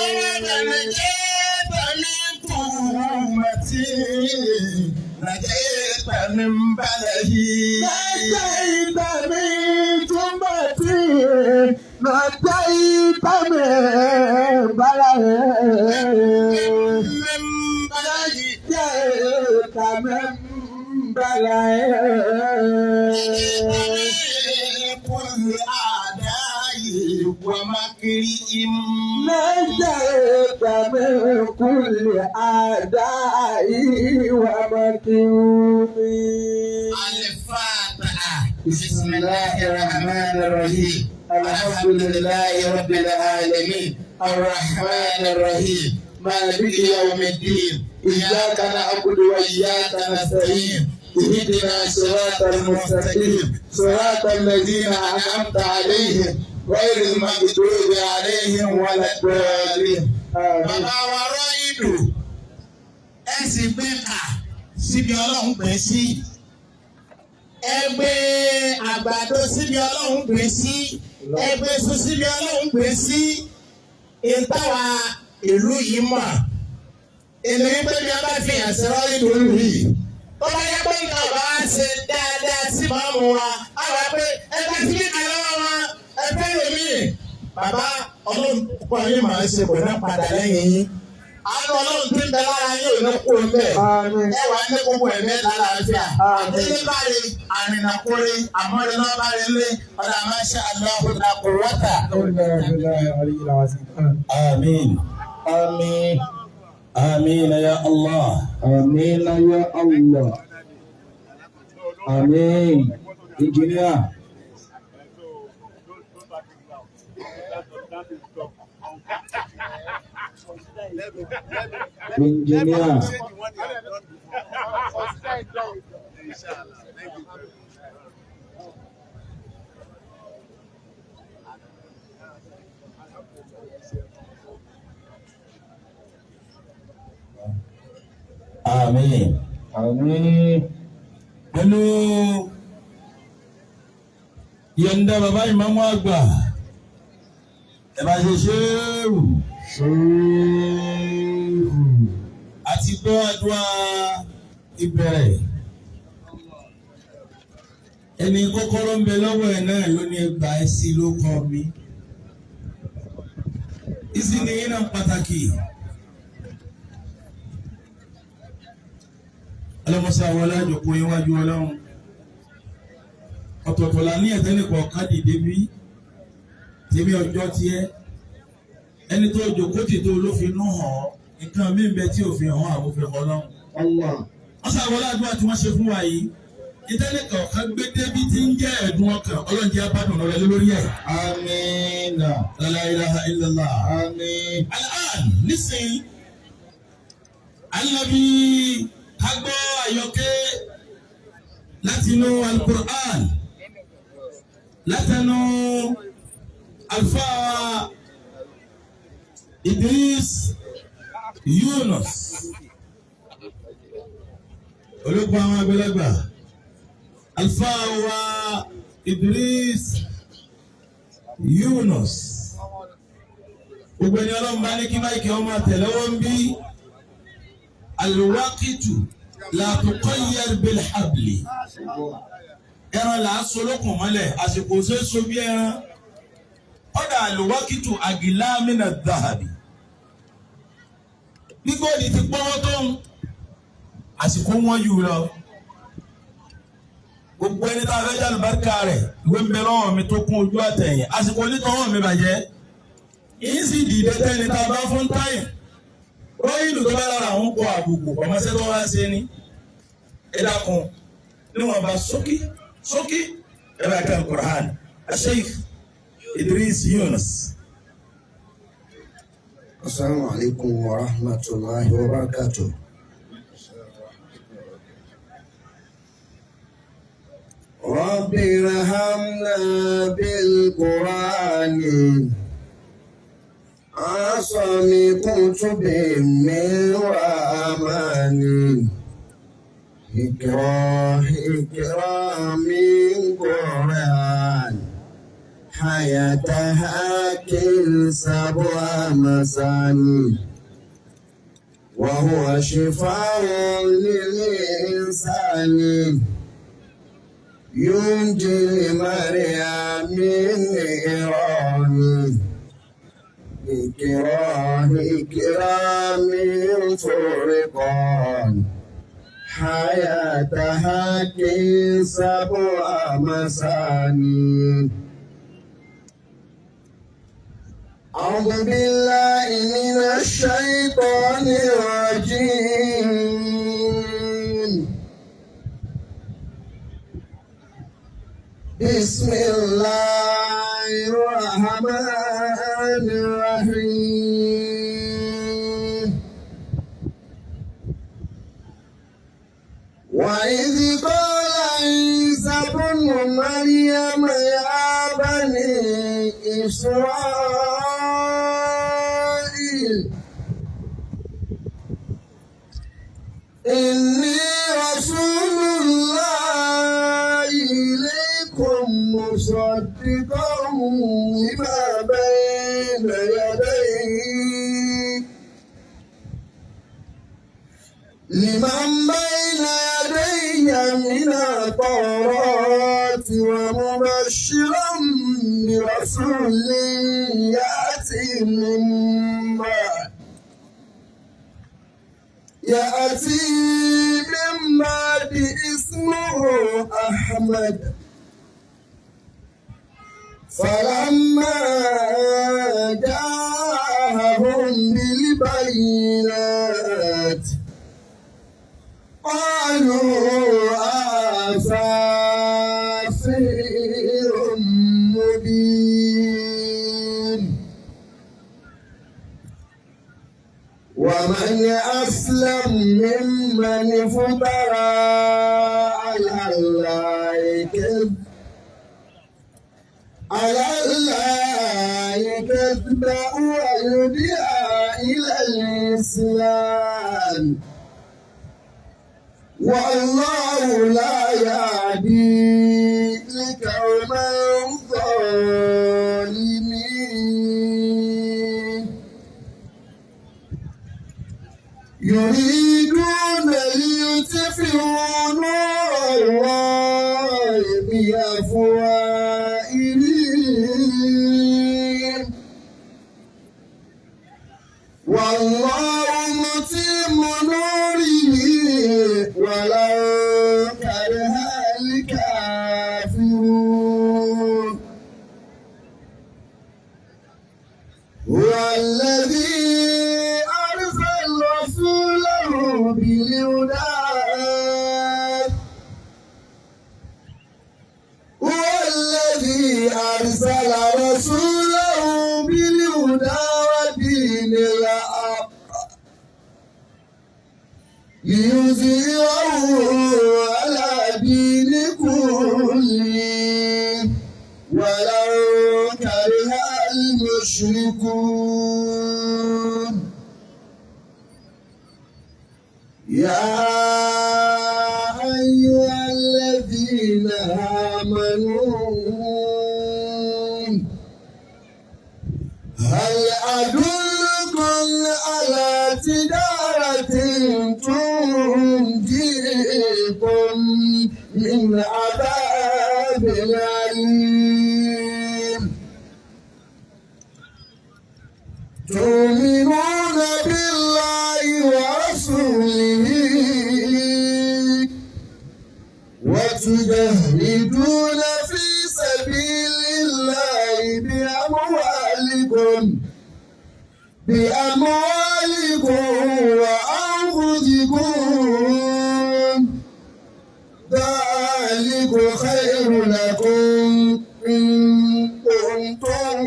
نجيت من تمتي نجيت من بلائي نجيت من بلائي نجيت من كل أعدائي ومكروبي. بسم الله الرحمن الرحيم الحمد لله رب العالمين الرحمن الرحيم مالك يوم الدين إياك نعبد وإياك نستعين اهدنا صراط المستقيم صراط الذين أنعمت عليهم غير المغضوب عليهم ولا الضالين. Bàbá wa rọ́ ìlú ẹ sì gbé kà síbi Ọlọ́run pè sí, ẹ gbé àgbàdo síbi Ọlọ́run pè sí, ẹ gbé iṣu síbi Ọlọ́run pè sí. Ìtawà ìlú yìí mọ̀ èmi wípé bí wọ́n bá fi hàn sí rọ́ ìlú yìí tó bá yẹ pé nǹkan ọba wa ṣe dáadáa sí mọ́mú wa á wà pé ẹ bá síbi kan lọ́wọ́ wọn ẹ fẹ́ lómi. Bàbá Ọlọ́run kọ́ yín màá ṣe kò ní padà lẹ́yìn yín. Àánú Ọlọ́run tí ń bẹ lára yín ò ní kú mbẹ́. Ẹ wà ní gbogbo ẹ̀mí lálàáfíà. Àdélébáre àrìnàkúrè àmọ́rẹ́lọ́bárẹ́lé ọ̀dà máṣe aláhùn àkùrọ́tà. آمين آمين. آمين يا الله. آمين يا الله. آمين. Engineer. Engineer. Àmín. Àmín. Pẹ̀lú yọ̀ǹda bàbá ìmáàmù àgbà, ẹ bá ṣe ṣéèrù. Ṣéèkù. Àti gbọ́ àdúrà ìbẹ̀rẹ̀. Ẹni kọ́kọ́rọ́ ń bẹ lọ́wọ́ ẹ̀ náà ló ní ẹgbàá ẹ sí ló kọ́ mi. Ìsìn yìí náà pàtàkì. Ọlọ́mọṣẹ́ àwọn alájòkó iwájú Ọlọ́run. Ọ̀tọ̀ọ̀tọ̀ la ní ẹ̀tẹ́ nìkan ká dìde bí tèmi ọjọ́ tiẹ̀. Ẹni tó jòkó tì tó ló fi nú hàn ọ́. Nǹkan mí bẹ tí òfin hàn àwòfin Ọlọ́run. Wọ́n sàwọn aládùúgbò tí wọ́n ṣe fún wa yìí. Ìtẹ́lẹ̀kọ̀ kan gbé débi tí ń jẹ́ ẹ̀dùn ọkàn Ọlọ́run jẹ́ abádùn rẹ̀ lórí ẹ̀. Amina. La ilaha illallah. Amin. Al-an nísìnyí, alábi agbọ́ àyọkẹ́ láti inú Al-Qur'an látẹnu alfa Idris Yunus olùkọ́ àwọn àgbàlagbà alfa wa Idris Yunus gbogbo ẹni ọlọ́run bá ní kí máìkì ọmọ àtẹ̀lẹ́wọ́ ń bí alwaqitu la tuqayyar bil habli ẹran là á so lókun mọ́lẹ̀ àsìkò ṣe é so bí ẹran ọ̀dà alwaqitu agila mina dhahabi gbígbóni ti pọ́wọ́ tó ń àsìkò wọn yù lọ gbogbo ẹni tá a fẹ́ jẹ́ àlùbáríkà rẹ̀ ìwé ń bẹ lọ́wọ́ mi tó kún ojú àtẹ̀yìn àsìkò onítọ̀wọ́ mi bàjẹ́ yìí sì dìde tẹ́ni tá a bá fún táyì rọ́ìlù tó bá lára àwọn kọ àbùkù ọmọọṣẹ́ tó wá ṣe ni ẹ dákun níwọ̀n bá sókí sókí ẹ bá kan Qur'an Sheikh Idris Yunus. Assalamu alaikum wa rahmatullahi wa barakatuh. Rabbi irhamna bil Qur'ani. عصم كتب من رحمن إكراه إكرام من قرآن حياتها كل سبع مساني وهو شفاء للإنسان ينجي المرء من نيران إكراه إكرام فرقان حياتها كي سبع مساني أعوذ بالله من الشيطان الرجيم بسم الله الرحمن الرحيم وإذ قال عيسى ابن مريم يا بني إسرائيل إني رسول الله إليكم مصدقا لما بين يدي لمن بين يدي من التوراة ومبشرا برسول يأتي من بعد يأتي من بعد اسمه أحمد فلما جاءهم بالبينات قالوا هذا سحر مبين ومن أسلم ممن افترى على الله كذب على الله كذبا ويدعى إلى الإسلام والله لا يهدي القوم الظالمين يريدون ليطفئوا نور الله بأفواههم والله متم نوره ولو أرسل رسوله بالهدى ودين الحق ليظهره على دين كله ولو كره المشركون. يا أيها الذين آمنوا هل أدلكم على تجارة تنجيكم من عذاب أليم؟ تؤمنون بالله ورسوله وتجاهدون في سبيل الله بأموالكم وأنفسكم، ذلك خير لكم إن كنتم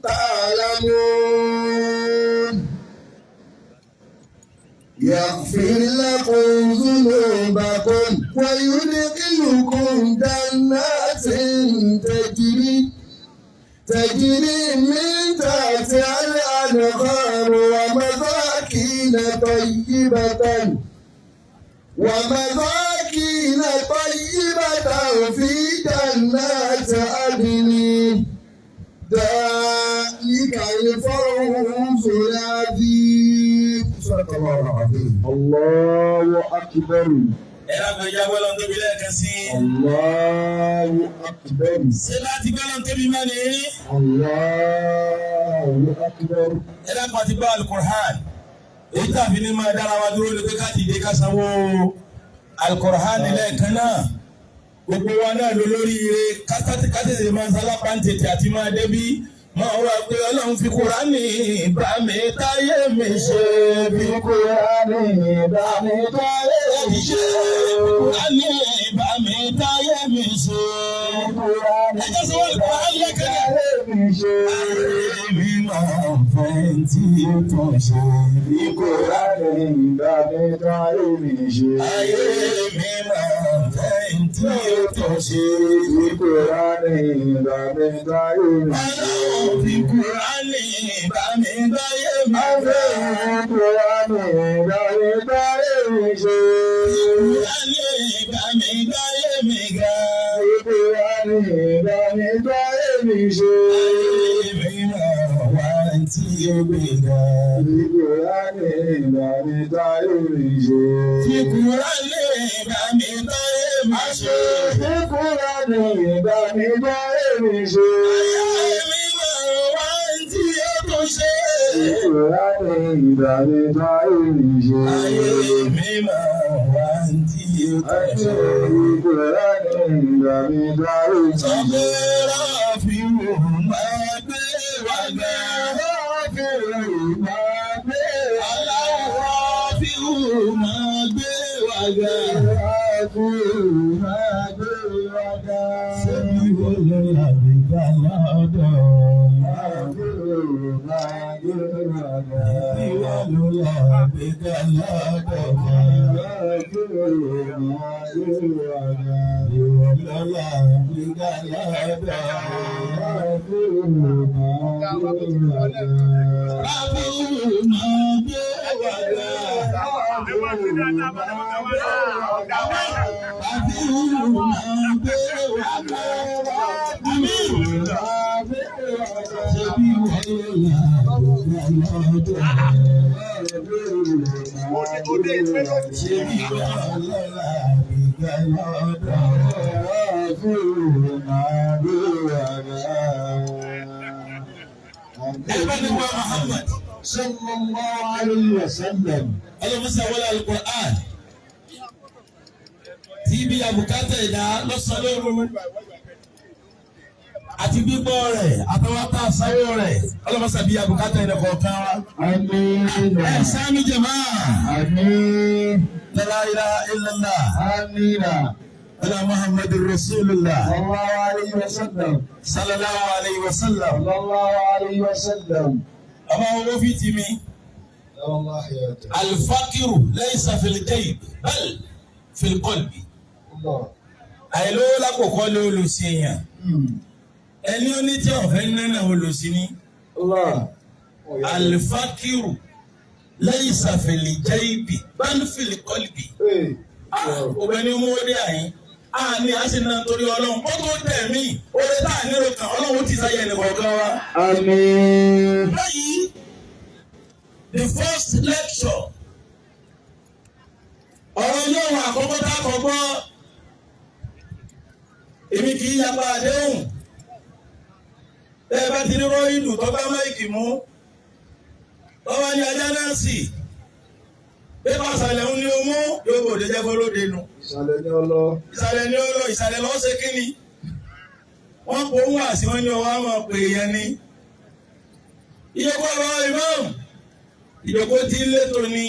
تعلمون. يغفر لكم ذنوبكم ويدخلكم جنات تجري من تحتها الأنهار ومساكن طيبة في جنات عدن، ذلك الفوز العظيم. صدق الله العظيم. الله أكبر. Ẹ lágbo ìjà gbọ́dọ̀ ń tóbi lẹ́ẹ̀kan sí i. الله أكبر. Ṣé láti gbọ́dọ̀ ń tóbi mọ́ ni? الله أكبر. Ẹ lágbo àti gbọ́ alukur'an. Èyí tàbí ní máa dára wa dúró ni pé ká dìde ká sanwó alukur'an lẹ́ẹ̀kan náà. Gbogbo wa náà ló lórí ire kásìtì máa ń sálápá ń tètè àti máa débí. Máa wá pé Ọlọ́run fi Kùránì bá mi táyé mi ṣe, fi Kùránì bá mi táyé mi ṣe, fi Kùránì bá mi táyé mi ṣe. Kùránì Ẹ jẹ́ sọ wọ́n Kùránì lẹ́ẹ̀kan náà. táyé mi ṣe. Èmi máa ń fẹ́ tí ó tún ṣe bí Kùránì bá mi táyé mi ṣe. Ayé mi máa ń fẹ́ tí ó tún ṣe. Kùránì bá mi táyé mi ṣe. Ọlọ́run fi Kùránì bá mi gbáyé mi fẹ́. Kùránì bá mi táyé mi ṣe. Kùránì bá mi gbáyé mi ga. Kùránì bá mi táyé mi ṣe. Ayé mi máa wá tí ó gbé ga. Kùránì bá mi táyé mi ṣe. Fi Kùránì bá mi gbáyé mi ṣe. Kùránì bá mi táyé mi ṣe. Ayé mi máa wá tí ó tún ṣe. Kùránì bá mi táyé mi ṣe. Ayé mi máa wá tí ó tún ṣe. Kùránì bá mi táyé mi ṣe. Sọ́bẹ̀rẹ̀ fi wò máa gbé wa ga. Aláwọ̀ fi wò máa gbé wa ga. Ṣébi wo ló làbí gbà lọ́dọ̀? Ṣébi wo ló làbí gbà lọ́dọ̀? Ìwọ ló làbí gbà lọ́dọ̀? Rábìlì máa gbé wa ga. Rábìlì máa gbé wa ga. Àmín. Ṣébi wo ló làbí gbà lọ́dọ̀? Ṣébi wo ló làbí gbà lọ́dọ̀? Ẹgbẹ́ Muhammad. Sallallahu alayhi wa sallam. Ọlọ́mọsá wọlé alukur'an. Tí ibi àbùkátà ẹ̀dá lọ́sàn-án lóru. Àti gbígbọ́ rẹ̀, àtàwátà sáwọ́ rẹ̀. Ọlọ́mọsá bí àbùkátà ẹ̀dá kọ̀ọ̀kan wa. Àmín. Ẹ sáámi jẹ̀má. Àmín. La ilaha illallah. Àmín. Ala Muhammadu Rasulullah. Sallallahu alayhi wa sallam. Sallallahu alayhi wa sallam. Sallallahu alayhi wa sallam. Bàbá owó fi ti mi. Allah ya Alifakiru laysa fil jayb bal fil qalbi. Allah. Àìlówó lákòókò ló olùsí èèyàn. Ẹni ó ní tí ọ̀fẹ́ nínú olùsí ni. Allah. Alifakiru laysa fil jaybi bal fil qalbi. Hey. Obìnrin mú dé àyín. A ní a sì ná torí Ọlọ́run. Ó tó dẹ̀ mí. Oore tá à nílò kan Ọlọ́run ti sáyẹ ẹnì kọ̀ọ̀kan wa. Àmín. Báyìí, the first lecture, ọ̀rọ̀ Ọlọ́run àkọ́kọ́ tá a kọ́ gbọ́, èmi kì í yapa àdéhùn. Bẹ́ẹ̀ bá ti ní rọ́ìlù tó bá máìkì mú, tó bá ní ajá náà sì, pépà ìsàlẹ̀ ń ní o mú, yóò bò dé jẹ́ fọlóde nu. Ìsàlẹ̀ ní ọlọ́. Ìsàlẹ̀ ní ó lọ, ìsàlẹ̀ lọ́ ṣe kí ni? Wọ́n kò ń wà sí wọn ní ọwọ́ àmọ́ pé yẹn ni. Ìyókò ọ̀rọ̀ imam, ìyókò tí ń létò ni,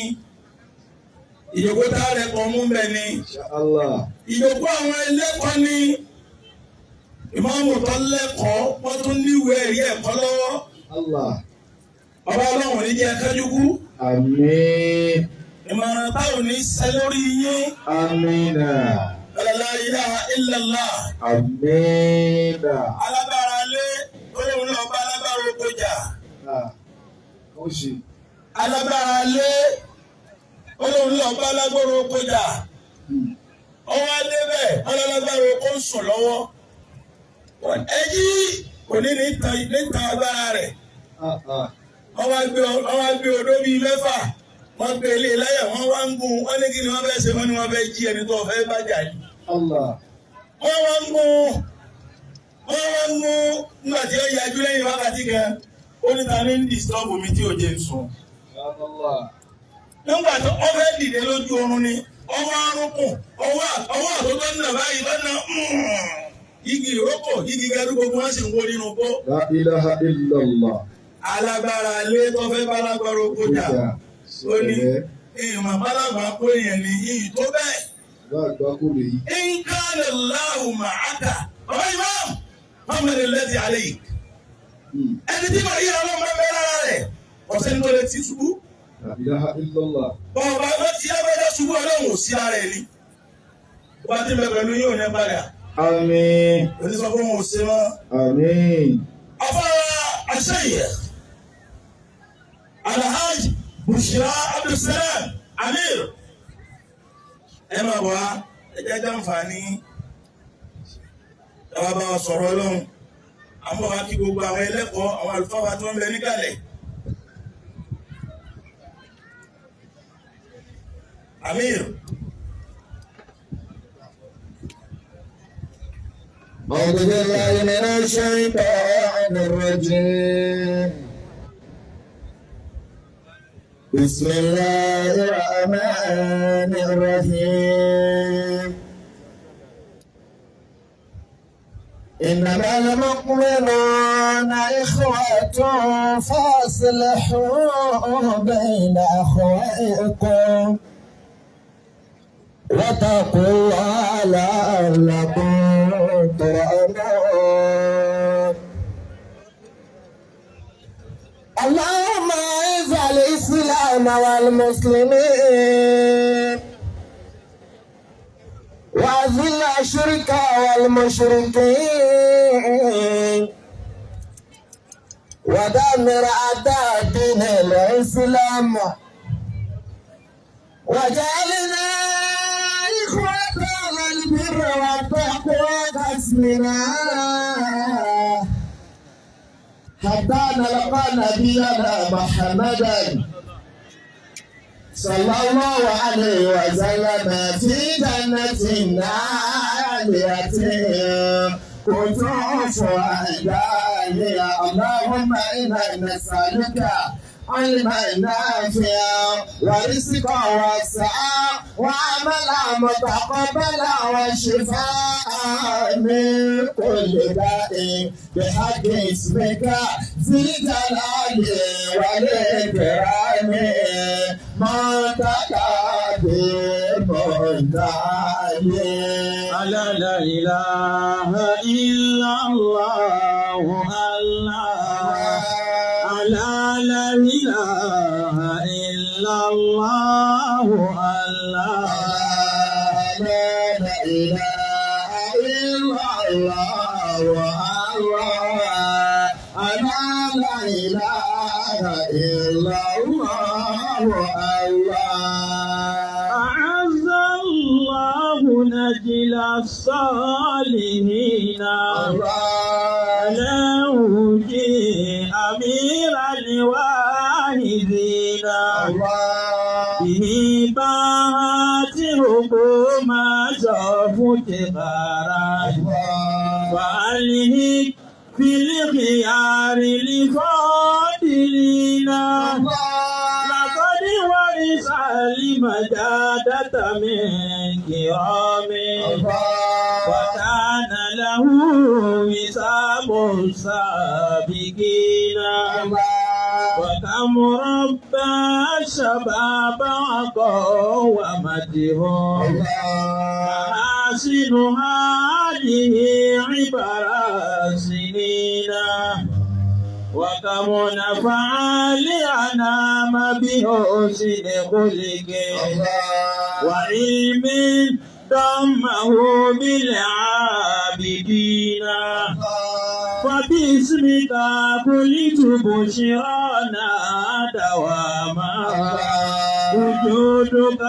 ìyókò tá a rẹ̀ kọ́ mú bẹ́ẹ̀ ni, Insha Allah. ìyókò àwọn ẹlẹ́kọ̀ọ́ ni, ìmáàmù tó lẹ́kọ̀ọ́ wọ́n tún níwèé ẹ̀rí ẹ̀kọ́ lọ́wọ́. Allah. Bàbá Ọlọ́run ní jẹ́ kájúkú, Àmín. ìmọ̀ràn táwọn ní sẹ́ lórí yín, Amina. la ilaha illallah. Amina. Alágbára lé, ó lóun lọ bá alágbára oko jà. Ah. Ó sì. Alágbára lé, ó lóun lọ bá alágbára oko jà. Ọwọ́ adébẹ̀ ọlọ́lágbára oko ń sùn lọ́wọ́. Ẹyí kò ní níta agbára rẹ̀. Ah ah. Wọ́n wá gbé odó bíi mẹ́fà. Wọ́n gbé ilé láyà, wọ́n wá ń gun. Wọ́n ní kí ni wọ́n fẹ́ ṣe, wọ́n ní wọ́n fẹ́ jí ẹni tó fẹ́ bá jà ní. Allah. Wọ́n wá ń gun. Wọ́n wá ń gun nígbà tí ó yájú lẹ́yìn wákàtí kan. Ó ní ta ní ń dìstọ́bù mi tí ò jẹ́ ń sùn. Allah. Nígbà tó ọ fẹ́ dìde lójú oorun ni ọwọ́ arúnkùn ọwọ́ àtọ́tọ́ nà báyìí lọ́nà igi ìrókò igi gẹdú gbogbo wọn sì ń wó nínú gbó. La ilaha illallah. Alágbára ilé tó fẹ́ bálágbára oko jà ó ní ìmọ̀ bálágbá kó èèyàn ní iyì tó bẹ́ẹ̀. Nǹkan Allahu ma'aka bàbá imam Muhammad alladhi alayk. Ẹni tí màá yí ọlọ́run bá bẹ́ẹ̀ lára rẹ̀ ọ̀sẹ̀ ní tó lè ti ṣubú. La ilaha illallah. Bọ̀ọ̀bá bá ti abẹ́jọ́ ṣubú ọlọ́run ò sí ara ẹ̀ ni. Bá ti bẹ pẹ̀lú yóò ní padà. Àmín. Òní sọ fún òun ò ṣe mọ́. Àmín. Afárá Aṣẹ́yẹ. Alhaj Bushra Abdulsalam Amir. Ẹ máa bọ̀ wá, ẹ jẹ́ jàǹfààní. Ẹ wá bá wa sọ̀rọ̀ ọlọ́run. Àmọ́ wa kí gbogbo àwọn ẹlẹ́kọ̀ọ́, àwọn àlùfáà wa tí wọ́n ń bẹ níkàlẹ̀. Amir. أعوذ بالله من الشيطان الرجيم بسم الله الرحمن الرحيم إنما المؤمنون إخوة فأصلحوا بين أخويكم واتقوا الله لعلكم ترحمون. اللهم اعز الإسلام والمسلمين وأذل الشرك والمشركين ودمر أعداء دين الإسلام وجعلنا إخوة البر والتقوى كاسمنا حتى نلقى نبينا محمدا صلى الله عليه وسلم في جنة عالية قطوفها دانية. اللهم إنا نسألك علما نافعا ورزقا واسعا وعملا متقبلا وشفاء من كل داء بحق اسمك ذي الجلال والإكرام ما تقدم. تعالى ألا لا إله إلا الله الله ألا لا إله إلا الله الله لا إله إلا الله الله ألا لا إله إلا الله الله أعز الله نجل الصالحين له أمير الواحدين به باته ما شافت غارا وعليه في الخيار لفاضلين لقد ورث المجادة من كرام وكان له وسام السابقين وكم ربى الشباب وقومته محاسن هذه عبر السنين وكم نفع لأنام بحسن خلق وعلم ضمه بالعابدين فباسمك قلت بشرانا دواما وجودك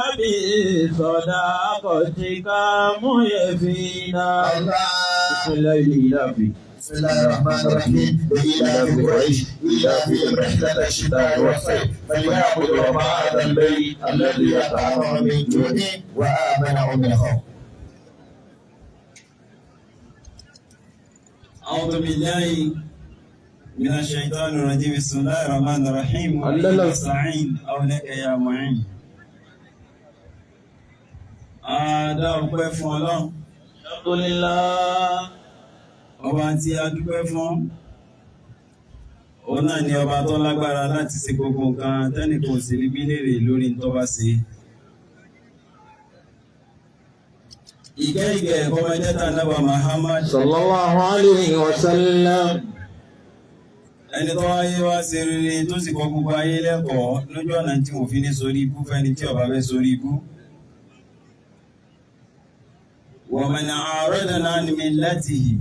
بصداقتك ميفينا بسم الله الإلهي. بسم الله الرحمن الرحيم لإيلاف قريش إيلافهم رحلة الشتاء والصيف فليعبدوا رب هذا البيت الذي أطعمهم من جوع وآمنهم من خوف. أعوذ بالله من الشيطان الرجيم. بسم الله الرحمن الرحيم. وبه نستعين أولئك يا معين. A dá ọpẹ́ fún Ọlọ́run. Alhamdulillah. Ọba tí a dúpẹ́ fún, òun náà ni ọba tó lágbára láti ṣe gbogbo nǹkan tẹ́nìkan ò sì rí bí léèrè lórí tó bá ṣe. Ìkẹ́ ìgẹ̀ kọ́mọdéta nábà Muhammad Sallallahu alayhi wa sallam. ẹni tó wáyé wá ṣe rere tó sì kọ́ gbogbo ayé lẹ́kọ̀ọ́ lójú ọ̀nà tí wọ́n fi ní sórí ibú fẹ́ni tí ó bá fẹ́ sórí ibú. Wa man a'rada 'an millatihi,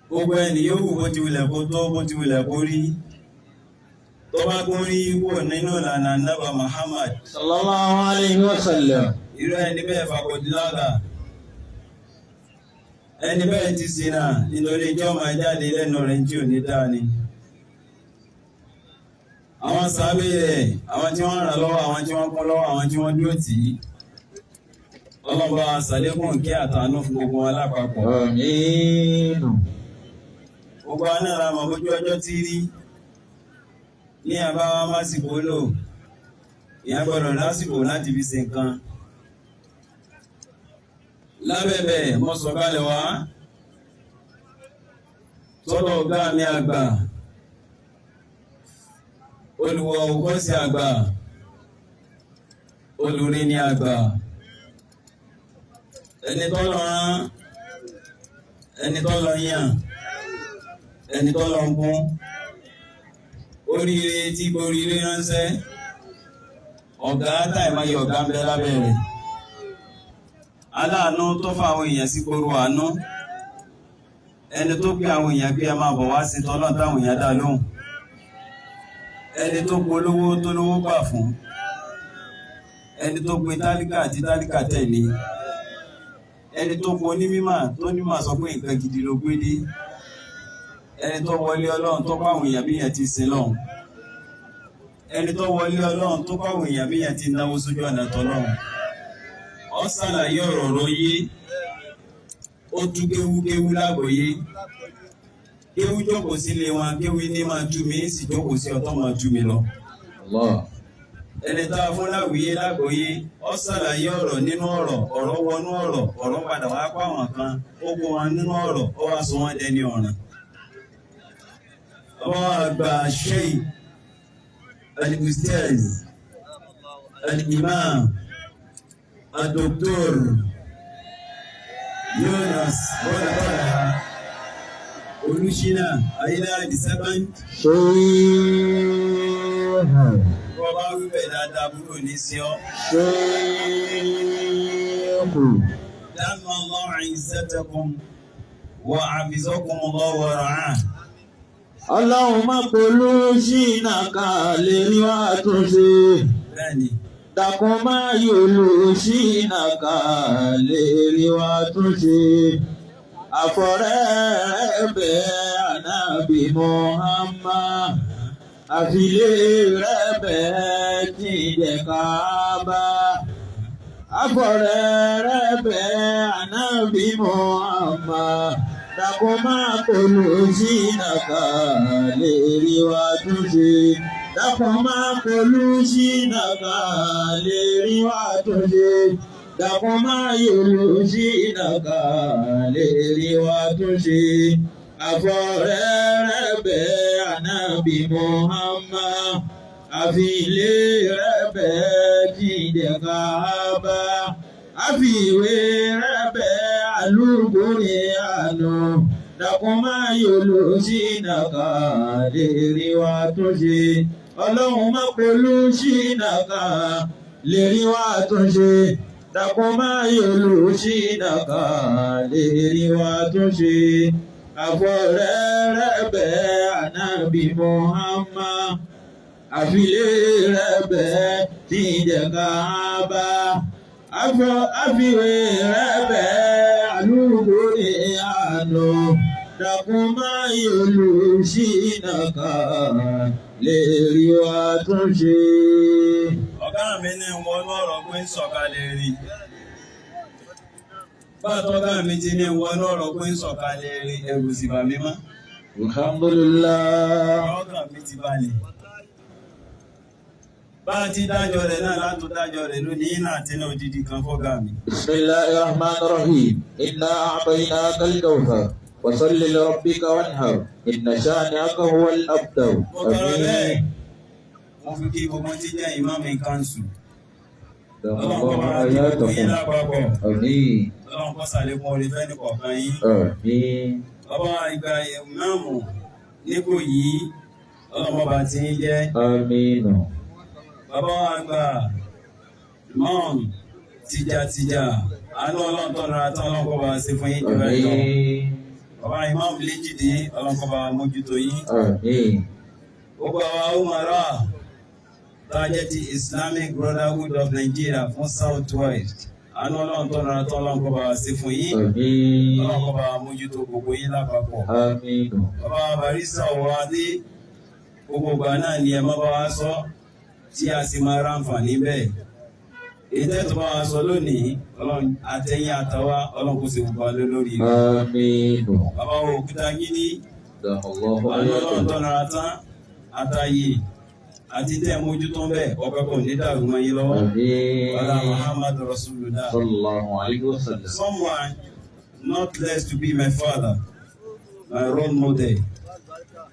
gbogbo ẹni yòówù bó ti wulẹ̀ kó tó bó ti wulẹ̀ kó rí tó bá kún rí kúrò nínú ìlànà nábà Muhammad Sallallahu alayhi wa sallam. irú ẹni bẹ́ẹ̀ fakọ̀dílágà ẹni bẹ́ẹ̀ ti ṣìnà nítorí ìjọ máa jáde lẹ́nu rẹ̀ tí ò ní dáa ni. Àwọn sábẹ́ rẹ̀, àwọn tí wọ́n ràn lọ́wọ́, àwọn tí wọ́n kún lọ́wọ́, àwọn tí wọ́n dúró tì í, ọlọ́ba ṣàlékún kí àtàánú fún gbogbo wọn lápapọ̀. Àmín. Gbogbo wa náà la mọ̀ bójú ọjọ́ tí rí ní àbáwá másìkò lò, ìyá gbọ́dọ̀ lásìkò láti fi ṣe nǹkan. Lábẹ́bẹ̀ mo sọ̀kalẹ̀ wá sọ́dọ̀ ọ̀gá mi àgbà, olùwọ̀ òkọ́sí àgbà, olùrí ni àgbà, ẹni tó lọ rán, ẹni tó lọ yàn, ẹni tó lọ ń kún, oríire tí oríire ránṣẹ́, ọ̀gá táìmáyé ọ̀gá ń bẹ lábẹ́ rẹ̀, aláàánú tó fa àwọn èèyàn sí koro àánú, ẹni tó pé àwọn èèyàn pé ẹ máa bọ̀ wá sí tọ́lọ́ táwọn èèyàn dá lóhùn, ẹni tó polówó tó lówó gbà fún, ẹni tó pe tálíkà àti tálíkà tẹ̀lé, ẹni tó po onímọ̀ tó nímọ̀ sọ pé nǹkan gidi ló gbé dé, ẹni tó wọlé Ọlọ́run tó pàwọn èèyàn bí èèyàn ti sin lọ́hùn, ẹni tó wọlé Ọlọ́run tó pàwọn èèyàn bí èèyàn ti náwó sójú ọ̀nà tọ́lọ́hùn. Ó ṣàlàyé ọ̀rọ̀ rọ̀ yé, ó tú kéwúkéwú lágbòye, kéwú jókòó sílé wọn, kéwú ní máa tú mi, sì jókòó sí ọtọ́ máa tú mi lọ. Ẹni tá a fún láwùyé lágbòye, ó ṣàlàyé ọ̀rọ̀ nínú ọ̀rọ̀, ọ̀rọ̀ wọnú ọ̀rọ̀, ọ̀rọ̀ padà wá pa àwọn kan, ó kó wọn nínú ọ̀rọ̀, ó wá sọ wọn dẹni ọ̀ràn. Ọba àgbà Sheikh Al-Ustaz Al-Imam Dr. Yonas Bọ́lábọ́lá Olúṣínà Ayélujára the second. Ṣéhù. Bọ́ bá wí bẹ́ẹ̀ dáadáa búrò ní sí ọ. Ṣéhù. Dama Allahu izzatakum wa hafizakum Allah wa ra'ah. Ọlọ́run má polú ṣìnà ká lè rí wá túnṣe. Bẹ́ẹ̀ni, Dàkún má yòlù ṣìnà ká lè rí wá túnṣe. Àfọ̀rẹ́ rẹ̀ bẹ́ Ànábì Muhammad. Àfilé rẹ̀ bẹ́ tí jẹ́ Káàbà. Àfọ̀rẹ́ rẹ̀ bẹ́ Ànábì Muhammad. Dàkún má polú ṣìnà ká lè rí wá túnṣe. Dàkún má polú ṣìnà ká lè rí wá túnṣe. Dàkún má yòlù ṣìnà ká lè rí wá túnṣe. Àfọ̀rẹ́ rẹ̀ bẹ́ Ànábì Muhammad. Àfilé rẹ̀ bẹ́ tí jẹ́ Káàbà. Àfiwé rẹ̀ bẹ́ àlùkùrì àná. Dàkún má yòlù ṣìnà ká lè rí wa túnṣe. Ọlọ́run má polú ṣìnà ká lè rí wa túnṣe. Dàkún má yòlù ṣìnà ká lè rí wa túnṣe. Àfọ̀rẹ́ rẹ̀ bẹ́ Ànábì Muhammad. Àfilé rẹ̀ bẹ́ tí jẹ́ Káàbà. Àfiwé rẹ̀ bẹ́ àlùkùrì àná. Dàkún má yòlù ṣìnà ká lè rí wa túnṣe. Ọ̀gá mi ní wọnú ọ̀rọ̀ pé ń sọ̀kalẹ̀ rí. Bá tọ́gá mi ti ní wọnú ọ̀rọ̀ pé ń sọ̀kalẹ̀ rí, ẹ̀rù sì bà mí mọ́. Alhamdulillah. Ọkàn mi ti balẹ̀. Bá a ti dájọ́ rẹ̀ náà látò dájọ́ rẹ̀ lónìí iná àti iná odidi kan fọ́gá mi. بسم الله الرحمن الرحيم. إنا أعطيناك الكوثر فصل لربك وانحر إن شانئك هو الأبتر. Mo tọrọ bẹ́ẹ̀. آمين. Mo fi kí gbogbo tí jẹ́ ìmáàmù kanṣu. Ọlọ́run kó bá wa kí gbogbo yín آياتكم. lápapọ̀. آمين. Ọlọ́run kó ṣàlékún oore fẹ́ni kọ̀ọ̀kan yín. آمين. Bàbá ìgbà ìmáàmù nípò yìí, Ọlọ́run bá ti ń jẹ́. آمين. Bàbá àgbà mọ́ọ̀m tìjàtìjà, àánú Ọlọ́run tọ́ra tán Ọlọ́run kó bá wa ṣe fún yín jù báyìí lọ. آمين. Bàbá ìmáàmù Léjìdí, Ọlọ́run kó bá wa mójútó yín. آمين. Gbogbo àwa Umara tá a jẹ́ ti Islamic Brotherhood of Nigeria fún South West, àánú Ọlọ́run tọ́ra tán Ọlọ́run kó bá wa ṣe fún yín. آمين. Ọlọ́run kó bá wa mójútó gbogbo yín lápapọ̀. آمين. Bàbá Barista Ọ̀wádé, gbogbo ìgbà náà ni ẹ má bá wa sọ tí a sì máa ráǹfààní bẹ́ẹ̀. Èyí tẹ́tù bá wa sọ lónìí, Ọlọ́run àtẹ̀yìn àtàwa, Ọlọ́run kò sì gbogbo wa lórí rẹ̀. آمين. Bàbá wa Òkúta Gídí, دام الله àánú Ọlọ́run آياتكم. tọ́nara tán, àtàyè àti tẹ́ mójútó ń bẹ̀, ọpẹ́ kò ní dàrú mọ́ yín lọ́wọ́. Wàlá آمين. Muhammad Rasulullah. صلى الله عليه وسلم. Someone not less to be my father, my role model.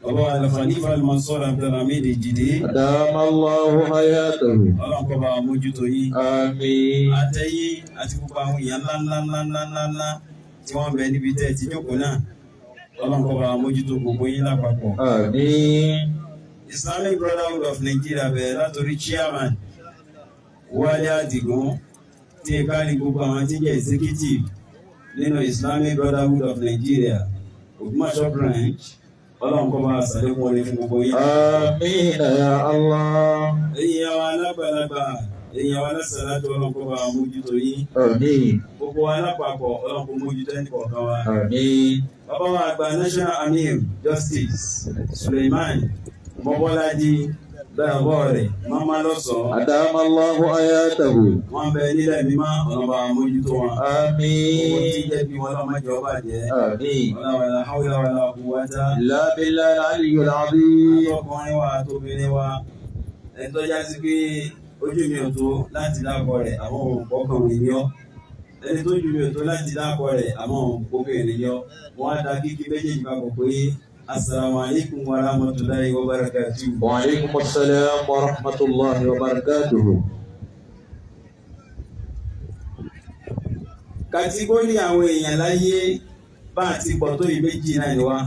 Bàbá Al-Khalifa Al-Mansur Abdulhamid Jide, أدام الله حياته. Ọlọ́run kó bá wa mójútó yín. آمين. Àtẹ̀yìn àti gbogbo àwọn èèyàn ńlá ńlá ńlá ńlá ńlá ńlá tí wọ́n ń bẹ níbi tẹ́ ẹ ti jókòó náà. Ọlọ́run kó bá wa mójútó gbogbo yín lápapọ̀. آمين. Islamic Brotherhood of Nigeria bẹ̀rẹ̀ látòrí chairman Wálé Àdìgún tí ẹ kárí gbogbo àwọn tí jẹ́ executive nínú Islamic Brotherhood of Nigeria Ògbómọ̀ṣọ́ branch. Ọlọ́run kó bá wa ṣàlékún oore fún gbogbo yín. آمين يا الله. Ẹ̀yin àwọn alágbàlagbà, ẹ̀yin àwọn alásàlátù, Ọlọ́run kó bá wa mójútó yín. آمين. Gbogbo wa lápapọ̀, Ọlọ́run kó mójútó ẹnì kọ̀ọ̀kan wa. آمين. Bàbá wa àgbà National Amir Justice Suleiman Mọ́bọ́lájí Dáyọ̀bọ̀ rẹ̀ Mama lọ́sọ̀ọ́. أدام الله حياته. Wọ́n bẹ nílẹ̀ mímọ́, ọ̀nà bá wa mójútó wọn. Owó tí آمين. jẹ́ bí wọn lọ́mọ jẹ́ ọba jẹ́. آمين. Wala wala hawla wala quwwata. لا بالله العلي العظيم. Àtọkùnrin wa àtobìnrin wa. Ẹni tó já sí pé ojú mi ò tó láti dákọ rẹ̀, àwọn òǹkọ́kùnrin yọ. Ẹni tó ju mi ò tó láti dákọ rẹ̀, àwọn òǹkọ́kùnrin yọ. Wọ́n á da kíkí méjèèjì papọ̀ pé Assalamu alaikum wa rahmatullahi wa barakatuh. وعليكم السلام ورحمة الله وبركاته. Kàtígórì àwọn èèyàn láyé bá àti pọ̀ tó ìbejì náà ni wá.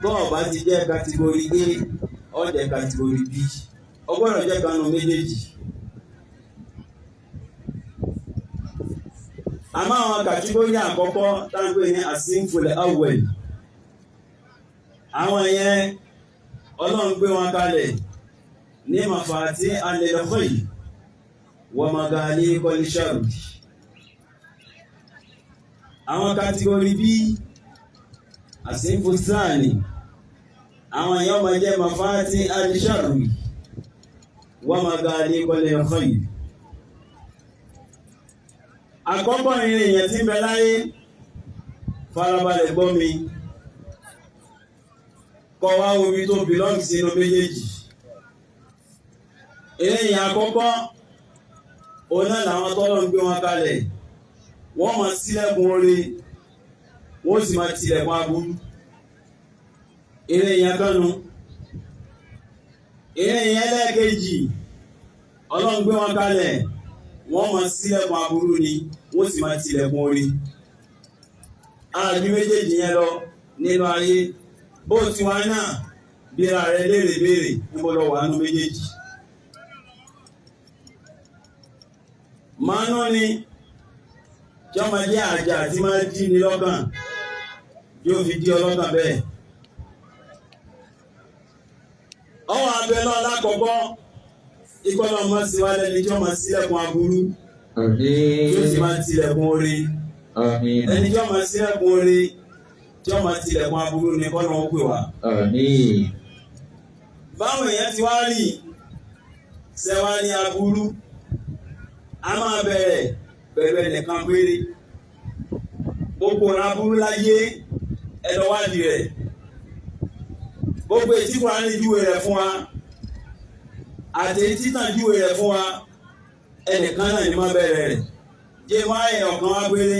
Bọ́ọ̀ bá ti jẹ́ kàtígórì A, ó jẹ́ kàtígórì B. Ó gbọ́dọ̀ jẹ́ kanu méjèèjì. Àmọ́ àwọn kàtígórì àkọ́kọ́ táǹpé ní àsínfulẹ̀ awwal. Àwọn yẹn Ọlọ́run gbé wọn kalẹ̀ ní mafati lil khayr wa maghaliqil sharr. Àwọn kàtígórì B, àsínfù sáàni, àwọn èèyàn máa jẹ́ mafati lil sharr wa maghaliqil khayr. Àkọ́kọ́ ìrìn èèyàn tí ń bẹ láyé, farabalẹ̀ gbọ́ mi, kọ́ wá omi tó belong sínú méjèèjì. Èèyàn àkọ́kọ́, òun náà làwọn tọ́lọ̀ ń gbé wọn kalẹ̀, wọ́n máa ṣílẹ̀kùn oore, wọ́n sì máa tilẹ̀kùn aburú. Èèyàn kanu. Èèyàn ẹlẹ́ẹ̀kejì, Ọlọ́run gbé wọn kalẹ̀, wọ́n máa ṣílẹ̀kùn aburú ni, wọ́n sì máa tilẹ̀kùn oore. Àbí méjèèjì yẹn lọ nínú ayé. Bó ti wá náà, bíra rẹ léèrè béèrè níbo lọ wà nínú méjèèjì. Màánú ni tí ọmọ jẹ́ àjà tí máa dí ni lọ́kàn, yóò fi dí ọlọ́kàn bẹ́ẹ̀. Ọwọ́ abẹ náà lákọ̀ọ́kọ́, ikọ́ náà máa ṣe wá lẹ́ni tí ọmọ ṣílẹ̀kùn aburú, tí ó sì máa tilẹ̀kùn oore. Ẹni tí ọmọ ṣílẹ̀kùn oore, tí ọmọ tilẹ̀kùn aburú ni kọ́ náà ó pè wá. Báwo èèyàn ti wá rí ṣẹ́wá ní aburú, a máa bẹ̀rẹ̀ pẹ̀lú ẹnìkan péré. Gbogbo aburú láyé ẹ lọ wádìí rẹ̀. Gbogbo ètí Kùránì júwe rẹ̀ fún wa, àti ètí tàn júwe rẹ̀ fún wa, ẹnìkan náà ni máa bẹ̀rẹ̀ rẹ̀. Jẹ́ wá ẹ̀ ọ̀kan wá péré.